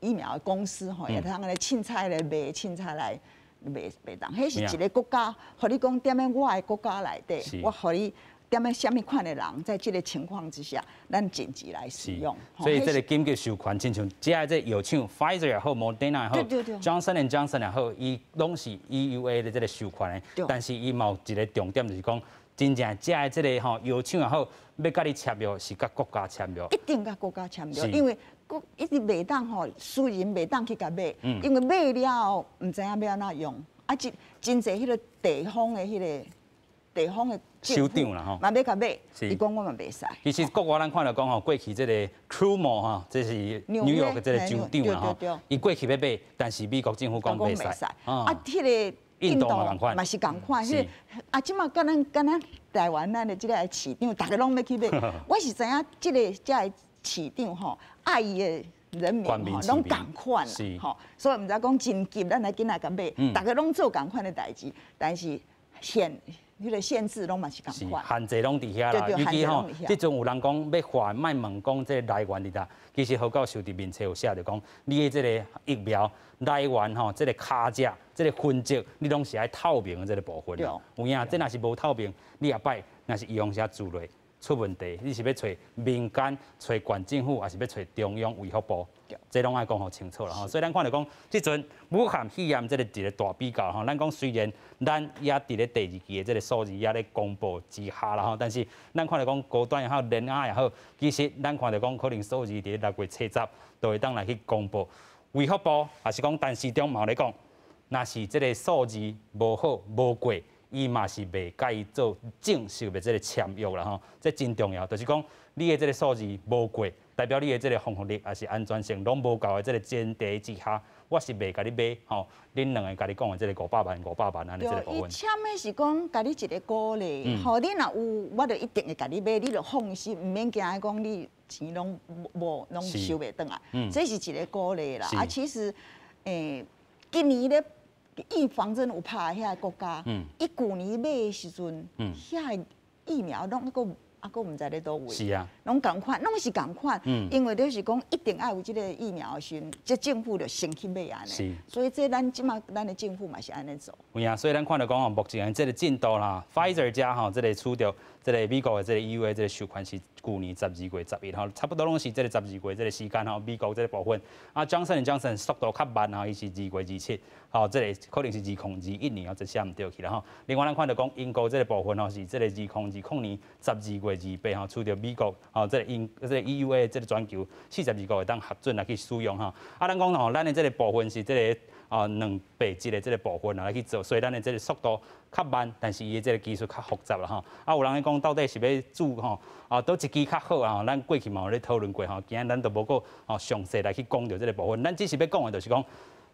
疫苗的公司吼，會通按呢凊彩來賣，凊彩來賣袂當。彼是一個國家，予你講踮咧我的國家內底，我予你踮咧啥物款的人，在這個情況之下，咱緊急來使用。所以這個緊急授權，親像這个藥廠，Pfizer 也好，Moderna 也好，Johnson and Johnson 也好，伊攏是 EUA 的這個授權的，但是伊嘛有一個重點，就是講，真正這个這個吼藥廠也好，欲共你簽約是共國家簽約。一定共國家簽約，因為國一直袂當吼，私人袂當去共買，因為買了後毋知影欲按怎用，啊，真真濟彼個地方的彼個地方的首長啦吼，嘛欲共買，伊講我嘛袂使。其實國外咱看著講吼，過去這個 Cuomo 吼，這是紐約的這個州長啦吼，伊過去欲買，但是美國政府講袂使。啊，彼個印度嘛是仝款，彼個啊，這馬敢若敢若台灣咱的這個市長，逐家攏欲去買。我是知影這个這个市長吼，愛伊的人民吼，攏仝款啦，吼，所以毋知講真急，咱來緊來共買，逐家攏做仝款的代誌，但是彼個限制攏嘛是仝款，限制攏佇遐啦。尤其吼，這陣有人講欲發，莫問講這個來源佇佗。其實何教授佇面冊有寫著講，你的這個疫苗來源吼，這個卡價、這個分析，你攏是愛透明的這個部分。有影，這若是無透明，你後擺若是用啥做落出問題，你是欲揣民間、揣縣政府，抑是欲揣中央衛福部？這攏愛講予清楚啦吼。所以咱看著講，這陣武漢肺炎這個一個大比較吼，咱講雖然咱猶佇咧第二期的這個數字猶咧公布之下啦吼，但是咱看著講高端也好，聯亞也好，其實咱看著講可能數字佇咧6月70就會當來去公布。衛福部抑是講陳時中嘛咧講，若是這個數字無好無過，伊嘛是袂共伊做正式的這個簽約啦吼，這真重要，就是講你的這個數字無過，代表你的這個防護力抑是安全性攏無夠的這個前提之下，我是袂共你買吼，恁兩个共你講的這个五百萬、五百萬按呢這个部分。伊簽的是講，共你一个鼓勵，吼，你若有，我就一定會共你買，你就放心，毋免驚講你錢攏無，攏收袂轉來。這是一个鼓勵啦。啊，其實，今年咧預防針有拍遐个國家，伊舊年買的時陣，遐个疫苗攏閣啊，閣毋知咧佗位。攏仝款，攏是仝款。因為就是講一定愛有這个疫苗的時陣，這政府就先去買按呢。所以這咱這馬咱的政府嘛是按呢做。有影，所以咱看著講吼，目前這个進度啦，Pfizer 遮吼，這个取著這个美國的這个 EUA 這个授權是舊年12月11號，差不多攏是這个十二月這个時間吼，美國這个部分。啊，Johnson Johnson 速度較慢吼，伊是2月27，吼，這个可能是2021年哦，這寫毋對去啦吼。另外咱看著講英國這个部分吼，是這个2020年12月28吼，取著美國吼，這个英這个 EUA 這个全球42國會當核准來去使用吼。啊，咱講吼，咱的這个部分是這个200一的這个部分啊來去做，所以咱的這个速度較慢，但是伊的這个技術較複雜啦吼。啊，有人咧講到底是欲注吼，佗一支較好啊？咱過去嘛有咧討論過吼，今仔咱就無閣詳細來去講著這个部分。咱只是欲講的就是講，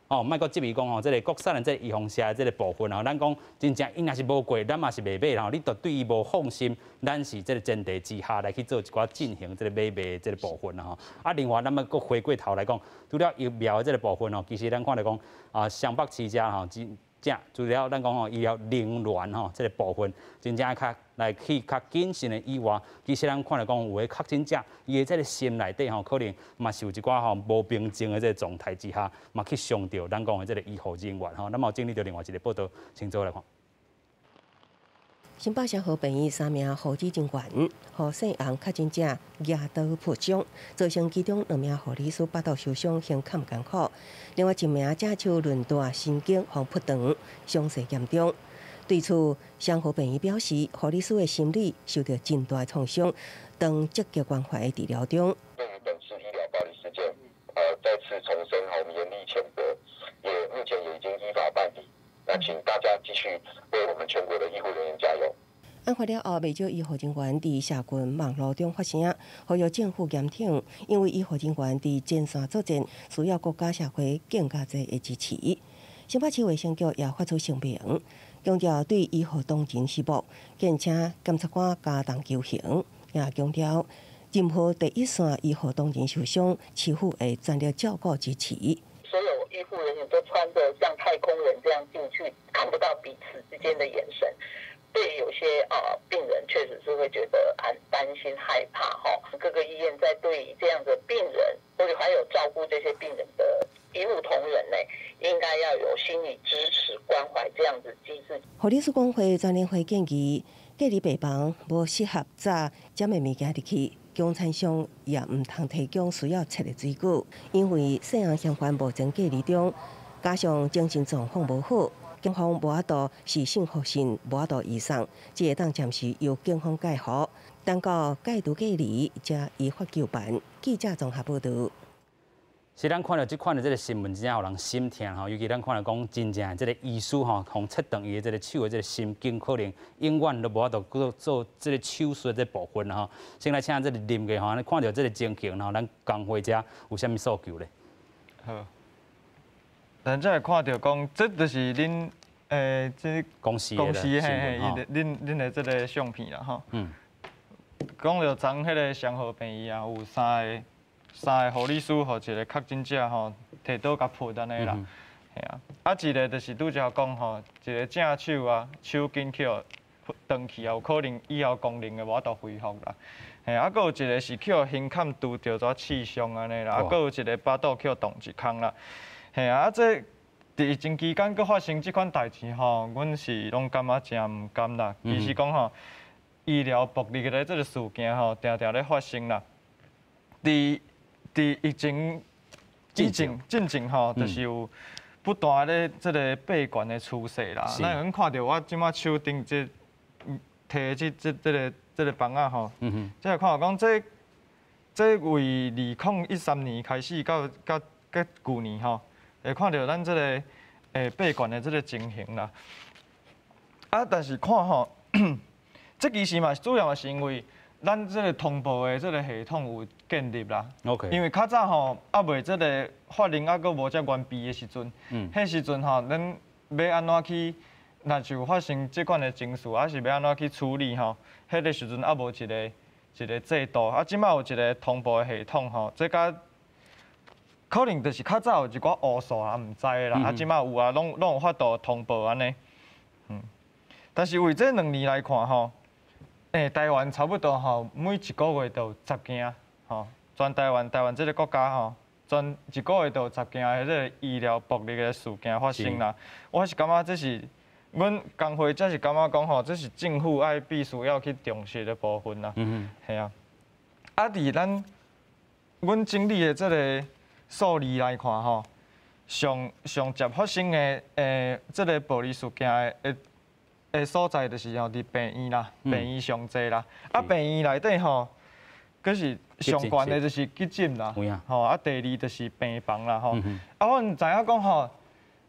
哦，莫閣質疑講吼，這个國產的這個預防射的這个部分吼，咱講真正伊若是無過，咱嘛是袂買吼。你著對伊無放心，咱是這个前提之下來去做一寡進行這个買賣的這个部分啦吼。啊，另外咱們閣回過頭來講，除了疫苗的這个部分吼，其實咱看著講啊，雙北市遮吼，真正除了咱講吼醫療人員吼這个部分，真正較來去較謹慎的以外，其實咱看著講有的確診者，伊的這个心內底吼，可能嘛是有一寡吼無平靜的這个狀態之下，嘛去傷著咱講的這个醫護人員吼。咱嘛有整理著另外一个報道，請做來看。新北協和病院三名護理人員，予姓洪確診者舉刀剖傷，造成其中兩名護理師腹肚受傷，胸坎艱苦；另外一名正手韌帶神經予剖斷，傷勢嚴重。對此，雙和病院表示，護理師的心理受著真大創傷，當積極關懷的治療中。對於本次醫療暴力事件，再次重申，我們嚴厲譴責，也目前也已經依法辦理。那請大家繼續為我們全國的醫護人員加油。案發了後，袂少醫護人員佇社群網路中發聲，呼籲政府嚴懲，因為醫護人員佇前線作戰，需要國家社會更加濟的支持。新北市衛生局也發出聲明，強調對醫護同情失望，敬請檢察官加重求刑，也強調任何第一線醫護同仁受傷，市府會全力照顧支持。所有醫護人員都穿著像太空人這樣進去，看不到彼此之間的眼神。對有些病人確實是會覺得很擔心害怕哈。各個醫院在對於這樣的病人，或者還有照顧這些病人的醫護同仁呢，應該要有心理支持關懷這樣子機制。護理師公會全聯會建議，隔離病房無適合炸這的物件入去，供餐商也毋通提供需要切的水果，因為細漢嫌犯目前隔離中，加上精神狀況無好。警方無法度視訊予訊，無法度移送，只會當暫時由警方介護，等到解除隔離，才依法究辦。記者綜合報導。是咱看著這款的這个新聞，真正予人心疼吼。尤其咱看著講，真正這个醫師吼，予切斷伊的這个手的這个神經，可能永遠都無法度閣做這个手術的這部分吼。先來請這个林個吼，看著這个情形吼，咱工會遮有啥物訴求咧？好，咱才會看著講，這就是恁這公司公司嘿嘿，恁的這个相片啦吼。講著昨彼个雙和病院啊，有三個護理師予一個確診者吼，提刀共剖按呢啦，嘿啊，啊一個就是拄才講吼，一個正手啊，手筋去予斷去啊，有可能以後功能會無法度恢復啦，嘿啊，閣有一個是去予胸坎拄著煞刺傷按呢啦，啊，閣有一個腹肚去予動一空啦，嘿啊，啊這佇疫情期間閣發生這款代誌吼，阮是攏感覺誠毋甘啦。其實講吼，醫療暴力的這個事件吼，定定咧發生啦。佇疫情以前進前吼，就是有不斷咧這个爬懸的趨勢啦。咱會看著我這馬手頂這提這個枋仔吼，這個看講這為2013年開始到舊年吼，會看著咱這個爬懸的這個情形啦。啊，但是看吼，這其實嘛主要嘛是因為咱這個通報的這個系統有建立啦。 OK。因為較早吼，猶未這個法令猶閣無遮完備的時陣，彼時陣吼，咱欲按怎去，若是有發生這款的情事，還是欲按怎去處理吼，彼個時陣猶無一個一個制度，啊，這馬有一個通報的系統吼，這佮可能就是較早有一寡烏數啊，毋知的啦，啊，這馬有啊，攏有法度通報按呢。但是為這2年來看吼，台灣差不多吼，每一個月都有10件，吼，全台灣台灣這個國家吼，全一個月都有十件的這個醫療暴力的事件發生啦。我是感覺這是，阮工會才是感覺講吼，這是政府愛必須要去重視的部分啦。嘿啊。啊，佇咱阮整理的這個數字來看吼，上上捷發生的這個暴力事件的所在就是吼，佇病院啦，病院上濟啦。啊，病院內底吼，閣是上懸的就是急診啦，吼啊，第二就是病房啦，吼。啊，阮知影講吼，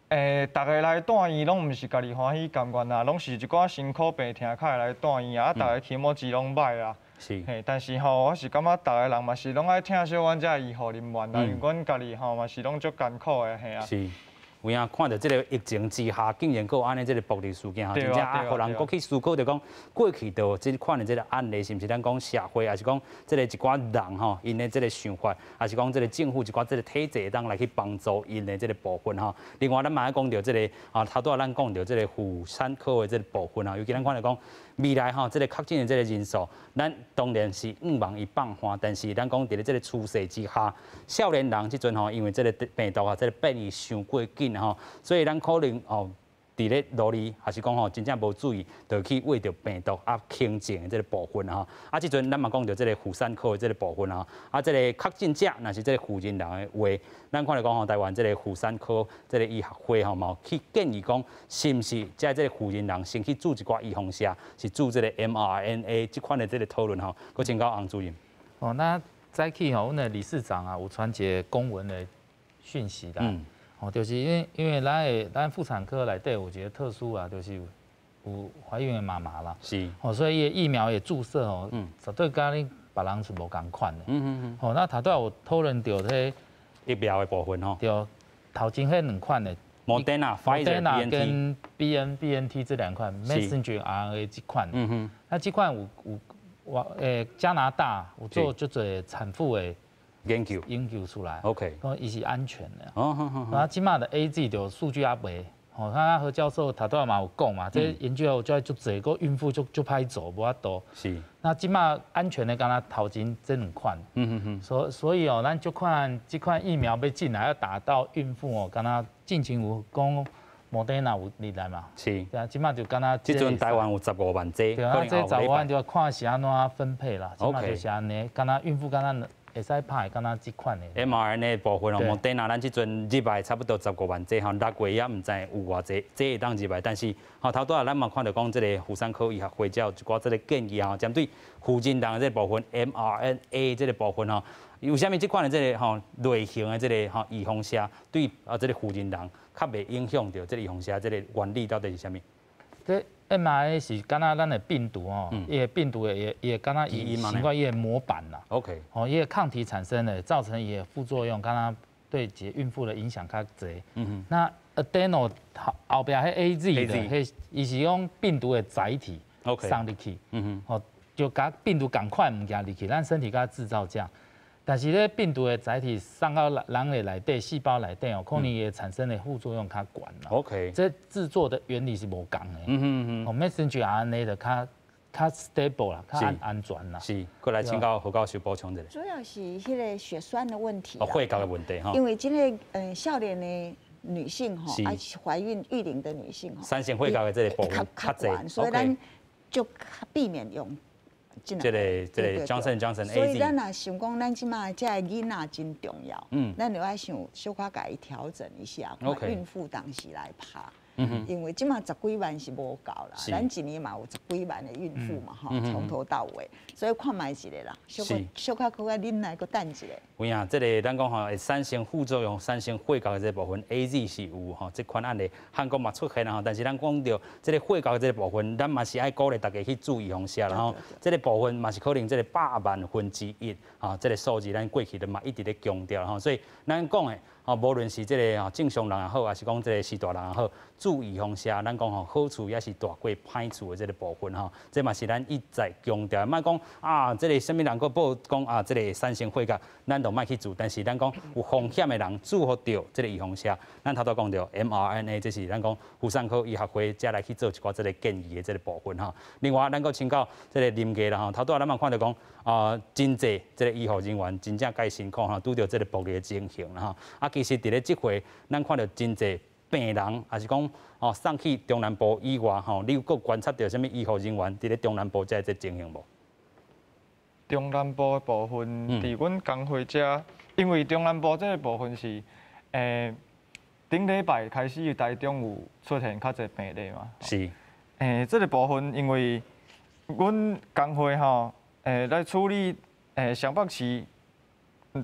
逐个來住院攏毋是家己歡喜甘願啦，攏是一寡辛苦病痛較會來住院啊，啊，逐个起毛錢攏歹啦。嘿，但是吼，我是感覺逐个人嘛是攏愛疼惜阮遮醫護人員啦，因為阮家己吼嘛是攏足艱苦的，嘿啊。是。有影看著這個疫情之下，竟然閣有按呢這個暴力事件吼，真正啊，予人閣去思考著講，過去著這款的這個案例，是毋是咱講社會，抑是講這個一寡人吼，𪜶的這個想法，抑是講這個政府一寡這個體制會當來去幫助𪜶的這個部分吼。另外，咱嘛愛講著這個啊，頭拄仔咱講著這個婦產科的這個部分啊，尤其咱看著講未來吼，這個確診的這個人數，咱當然是向望伊放緩，但是咱講佇咧這個趨勢之下，少年人這陣吼，因為這個病毒啊，這個變異傷過緊吼，所以咱可能哦，佇咧路裡，抑是講吼，真正無注意，就去秽著病毒啊輕症的這個部分吼。啊，這陣咱嘛講著這個婦產科的這個部分吼，啊，這個確診者若是這個婦人人的話，咱看著講吼，台灣這個婦產科這個醫學會吼，嘛有去建議講，是毋是這這個婦人人先去注一寡預防射，是注這個 mRNA 這款的這個討論吼，閣請教洪主任。哦，那早起吼，阮的理事長啊，有傳一個公文的訊息啦。哦，就是因為咱婦產科內底有一個特殊啊，就是有懷孕的媽媽啦。哦，所以伊的疫苗的注射哦，絕對佮恁別人是無仝款的。哦，那頭拄仔有討論著彼疫苗的部分吼。對，頭前彼兩款的。 Moderna、Pfizer、跟 BNT 這兩款 Messenger RNA 這款。那這款有我加拿大有做足濟產婦的研究研究出來講伊是安全的。啊，這馬的 AZ 就數據猶未，吼，他何教授頭拄仔嘛有講嘛，這研究有遮足濟個孕婦足足歹做，無法度。那這馬安全的，敢若頭前這兩款。所以哦，咱這款這款疫苗欲進來，要打到孕婦哦，敢若進前有講莫德納有入來嘛？對啊，這馬就敢若。這陣台灣有15萬劑。對啊，這15萬就看是按怎分配啦。這馬就是按呢，敢若孕婦敢若會使拍，敢若這款的。 mRNA 部分哦，莫德納咱這陣入來差不多15萬劑吼，6月也毋知有偌濟劑會當入來，但是吼頭拄仔咱嘛看著講，這個婦產科醫學會才有一寡這個建議吼，針對婦人人的這個部分 mRNA 這個部分吼，為啥物這款的這個吼類型的這個吼預防射對啊這個婦人人較袂影響著這個預防射這個原理到底是啥物？這 mRNA 是敢若咱的病毒哦，伊的病毒會會敢若伊習慣伊的模板啦。 哦，伊的抗體產生的，造成伊的副作用，敢若對一個孕婦的影響較濟。那 Adeno 後壁彼 AZ 的，彼伊是用病毒的載體送入去。哦，就共病毒仝款物件入去，咱身體共製造這樣。但是咧病毒的載體送到人的內底細胞內底哦，可能會產生的副作用較懸啦。 這製作的原理是無仝的。哦，messenger RNA 的較較 stable 啦，較安全啦。是，過來請教何教授補充一下。主要是彼個血栓的問題。哦，血壓的問題哈。因為這個少年的女性吼，啊懷孕育齡的女性吼，產生血壓的這個部分較濟，所以咱就避免用。這個 Johnson Johnson AZ。所以咱若想講，咱這馬這个囡仔真重要，咱就愛想小可共伊調整一下，孕婦當時來拍。因為這馬十幾萬是無夠啦，咱一年嘛有十幾萬的孕婦嘛，吼，從頭到尾，所以看覓一下啦，小可小可閣較忍耐，閣等一下。有影，這个咱講吼會產生副作用、產生血膠的這个部分，AZ 是有吼，這款案例，韓國嘛出現啦吼，但是咱講著這个血膠的這个部分，咱嘛是愛鼓勵大家去注預防射啦吼。這个部分嘛是可能這个100萬分之一，吼，這个數字咱過去都嘛一直咧強調吼，所以咱講的吼，無論是這个吼正常人也好，還是講這个序大人也好，注預防射，咱講吼好處也是大過歹處的這个部分吼，這嘛是咱一再強調，莫講啊，這个啥物人閣報講啊，這个產生血膠，咱就莫去注，但是咱講有風險的人注予著這个預防射，咱頭拄講著 mRNA，這是咱講婦產科醫學會才來去做一寡這个建議的這个部分吼。另外，咱閣請教這个林家啦吼，頭拄仔咱嘛看著講啊，真濟這个醫護人員真正介辛苦吼，拄著這个暴力的情形啦吼。啊，其實佇咧這回，咱看著真濟病人，抑是講哦送去中南部以外吼，你有閣觀察著啥物醫護人員佇咧中南部這個情形無？中南部的部分，佇阮工會遮，因為中南部這个部分是，頂禮拜開始台中有出現較濟病例嘛。這个部分因為阮工會吼，來處理雙北市，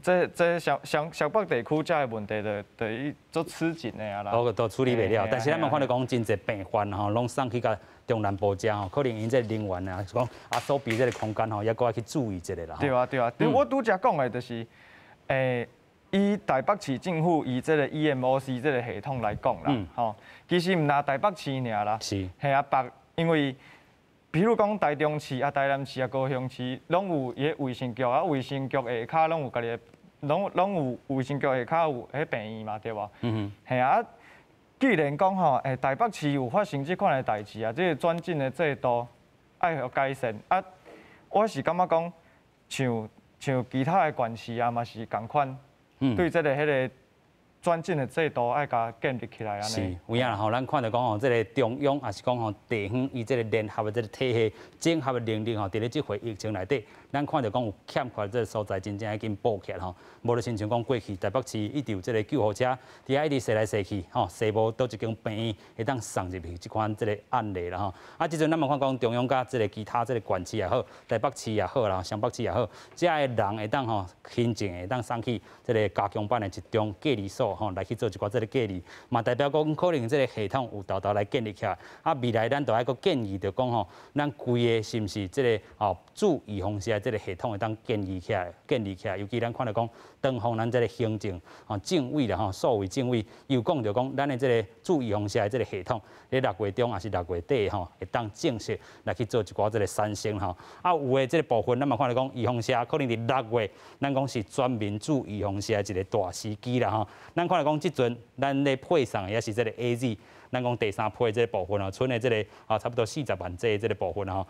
這雙北地區遮的問題，就伊足吃緊的啊啦。都處理袂了，但是咱嘛看著講真濟病患吼，攏送去共中南部遮吼，可能𪜶這人員啊，是講啊鎖閉這个空間吼，猶閣愛去注意一下啦。對啊對啊，對我拄才講的就是，以台北市政府以這个 EMOC 這个系統來講啦，吼，其實毋但台北市爾啦，嘿啊，別因為，比如講台中市啊、台南市啊、高雄市，攏有伊个衛生局啊，衛生局下跤攏有家己的，攏有衛生局下跤有彼病院嘛，對無？嘿啊，既然講吼，台北市有發生這款的代誌啊，這個轉診的制度愛予改善啊，我是感覺講，像其他的縣市啊，嘛是仝款，對這个彼个轉診的制度愛共建立起來按呢。是，有影啦吼，咱看著講吼，這个中央抑是講吼地方，伊這个聯合的這个體系、整合的能力吼，佇咧這回疫情內底，咱看著講有欠缺這个所在，真正已經補起來吼。無就親像講過去台北市一直有這个救護車，佇遐一直踅來踅去，吼，踅無佗一間病院會當送入去這款這个案例啦吼。啊，這陣咱嘛看講中央佮這个其他這个縣市也好，台北市也好啦，雙北市也好，遮的人會當吼輕症會當送去這个加強版的一中隔離所吼，來去做一寡這个隔離，嘛代表講可能這个系統有沓沓來建立起來。啊，未來咱就愛閣建議著講吼，咱規个是毋是這个吼注預防射這个系統會當建立起來，建立起來。尤其咱看著講，當方咱這个行政吼政委啦吼，數位政委又講著講，咱的這个注預防射的這个系統，佇6月中抑是6月底吼，會當正式來去做一寡這个產生吼。啊，有的這个部分，咱嘛看著講，預防射可能佇6月，咱講是全民注預防射的一个大時機啦吼。咱看著講，這陣咱咧配送的也是這个 AZ，咱講第三批這个部分吼，賰的這个啊差不多40萬劑這个部分吼。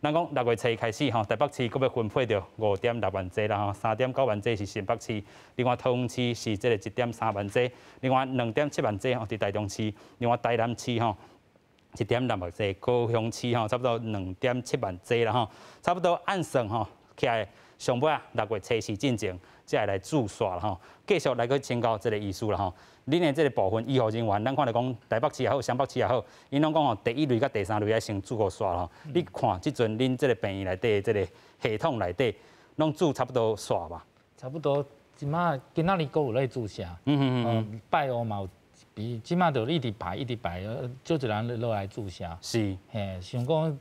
咱講6月初開始吼，台北市閣欲分配著5.6萬劑啦吼，3.9萬劑是新北市，另外桃園市是這个1.3萬劑，另外2.7萬劑吼佇台中市，另外台南市吼1.6萬劑，高雄市吼差不多2.7萬劑啦吼，差不多按算吼起來上尾啊6月初四進前才會來注射啦吼。繼續來去請教這个醫師啦吼。恁的這个部分醫護人員，咱看著講台北市也好，雙北市也好，𪜶攏講吼第一類佮第三類愛先注予煞吼。你看這陣恁這个病院內底這个系統內底，攏注差不多煞吧？差不多，這馬今仔日閣有咧注射。拜五嘛有比這馬就一直排一直排，足濟人落來注射。嘿，想講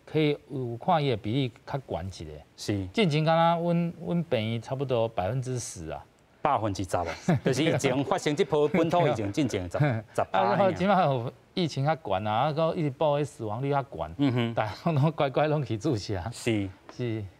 可以有看伊的比例較懸一下。進前敢若阮病院差不多10%啊。 10%啊，就是疫情發生這波本土疫情進前10%。啊，這馬有疫情較懸啊，啊，閣一直報彼死亡率較懸，大家攏乖乖攏去注射。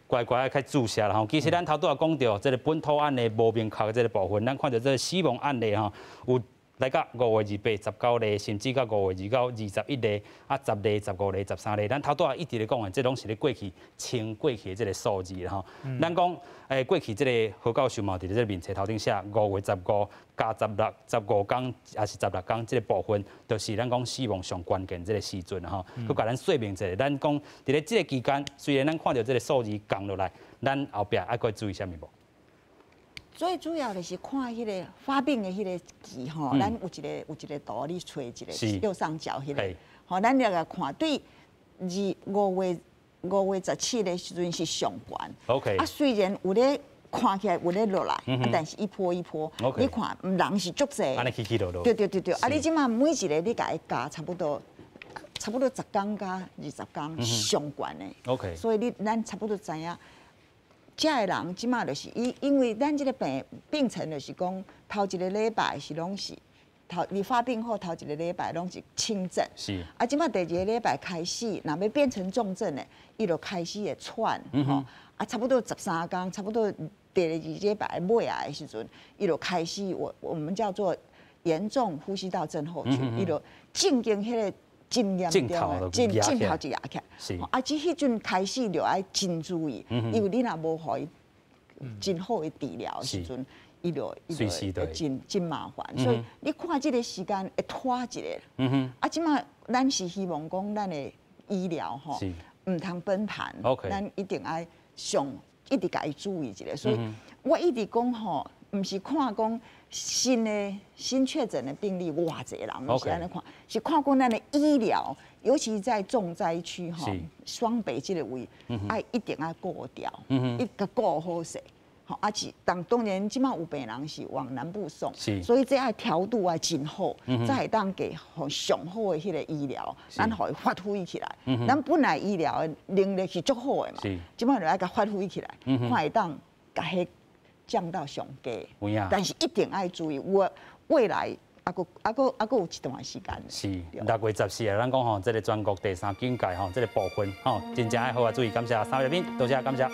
乖乖去注射啦吼。其實咱頭拄仔講著這个本土案例無明確的這个部分，咱看著這个死亡案例吼，有來到5月28、19例，甚至到5月29、21例，啊10例、15例、13例。咱頭拄仔一直咧講的，這攏是咧過去清過去的這个數字啦吼。咱講過去這个何教授嘛，佇咧這个面冊頭頂寫5月15加16、15天，抑是16天這个部分，就是咱講死亡上關鍵這个時陣吼。閣共咱說明一下，咱講佇咧這个期間，雖然咱看著這个數字降落來，咱後壁愛閣注意啥物無？最主要就是看彼个发病的彼个期吼，咱有一个圖，你揣一个右上角彼个，吼，咱來共看，對5月17的時陣是上懸。 啊，雖然有咧看起來有咧落來，啊，但是一波一波，你看人是足濟，按呢起起落落。對對對對，啊，你這馬每一個你共伊加差不多10工加20工上懸的。 所以咱差不多知影。遮的人這馬就是因為咱這個病程就是講頭一個禮拜是攏是頭，你發病後頭一個禮拜攏是輕症。啊，這馬第二個禮拜開始，若欲變成重症的，伊就開始會喘，吼。啊，差不多13工，差不多第二禮拜尾仔的時陣，伊就開始我們叫做嚴重呼吸道症候群，伊就正經彼個真嚴重的，症頭就壓起來。啊，這彼陣開始就愛真注意，因為你若無予伊真好的治療的時陣，伊就真真麻煩。所以你看這個時間會拖一下。啊，這馬咱是希望講咱的醫療吼，毋通崩盤。咱一定愛上一直共伊注意一下。所以我一直講吼，毋是看講新確診的病例偌濟人，毋是按呢看，是看講咱的醫療，尤其在重災區吼，雙北這個位，愛一定愛顧牢，一共顧好勢。吼，啊是，但當然這馬有病人是往南部送，所以這愛調度愛真好，才會當給上好的彼個醫療，咱予伊發揮起來。咱本來醫療的能力是足好的嘛，這馬就愛共發揮起來，看會當共彼降到上低。但是一定愛注意，我未來猶閣有一段時間。是6月14日，咱講吼，這個全國第三警戒吼，這個部分吼，真正愛好好注意。感謝三位來賓，多謝感謝。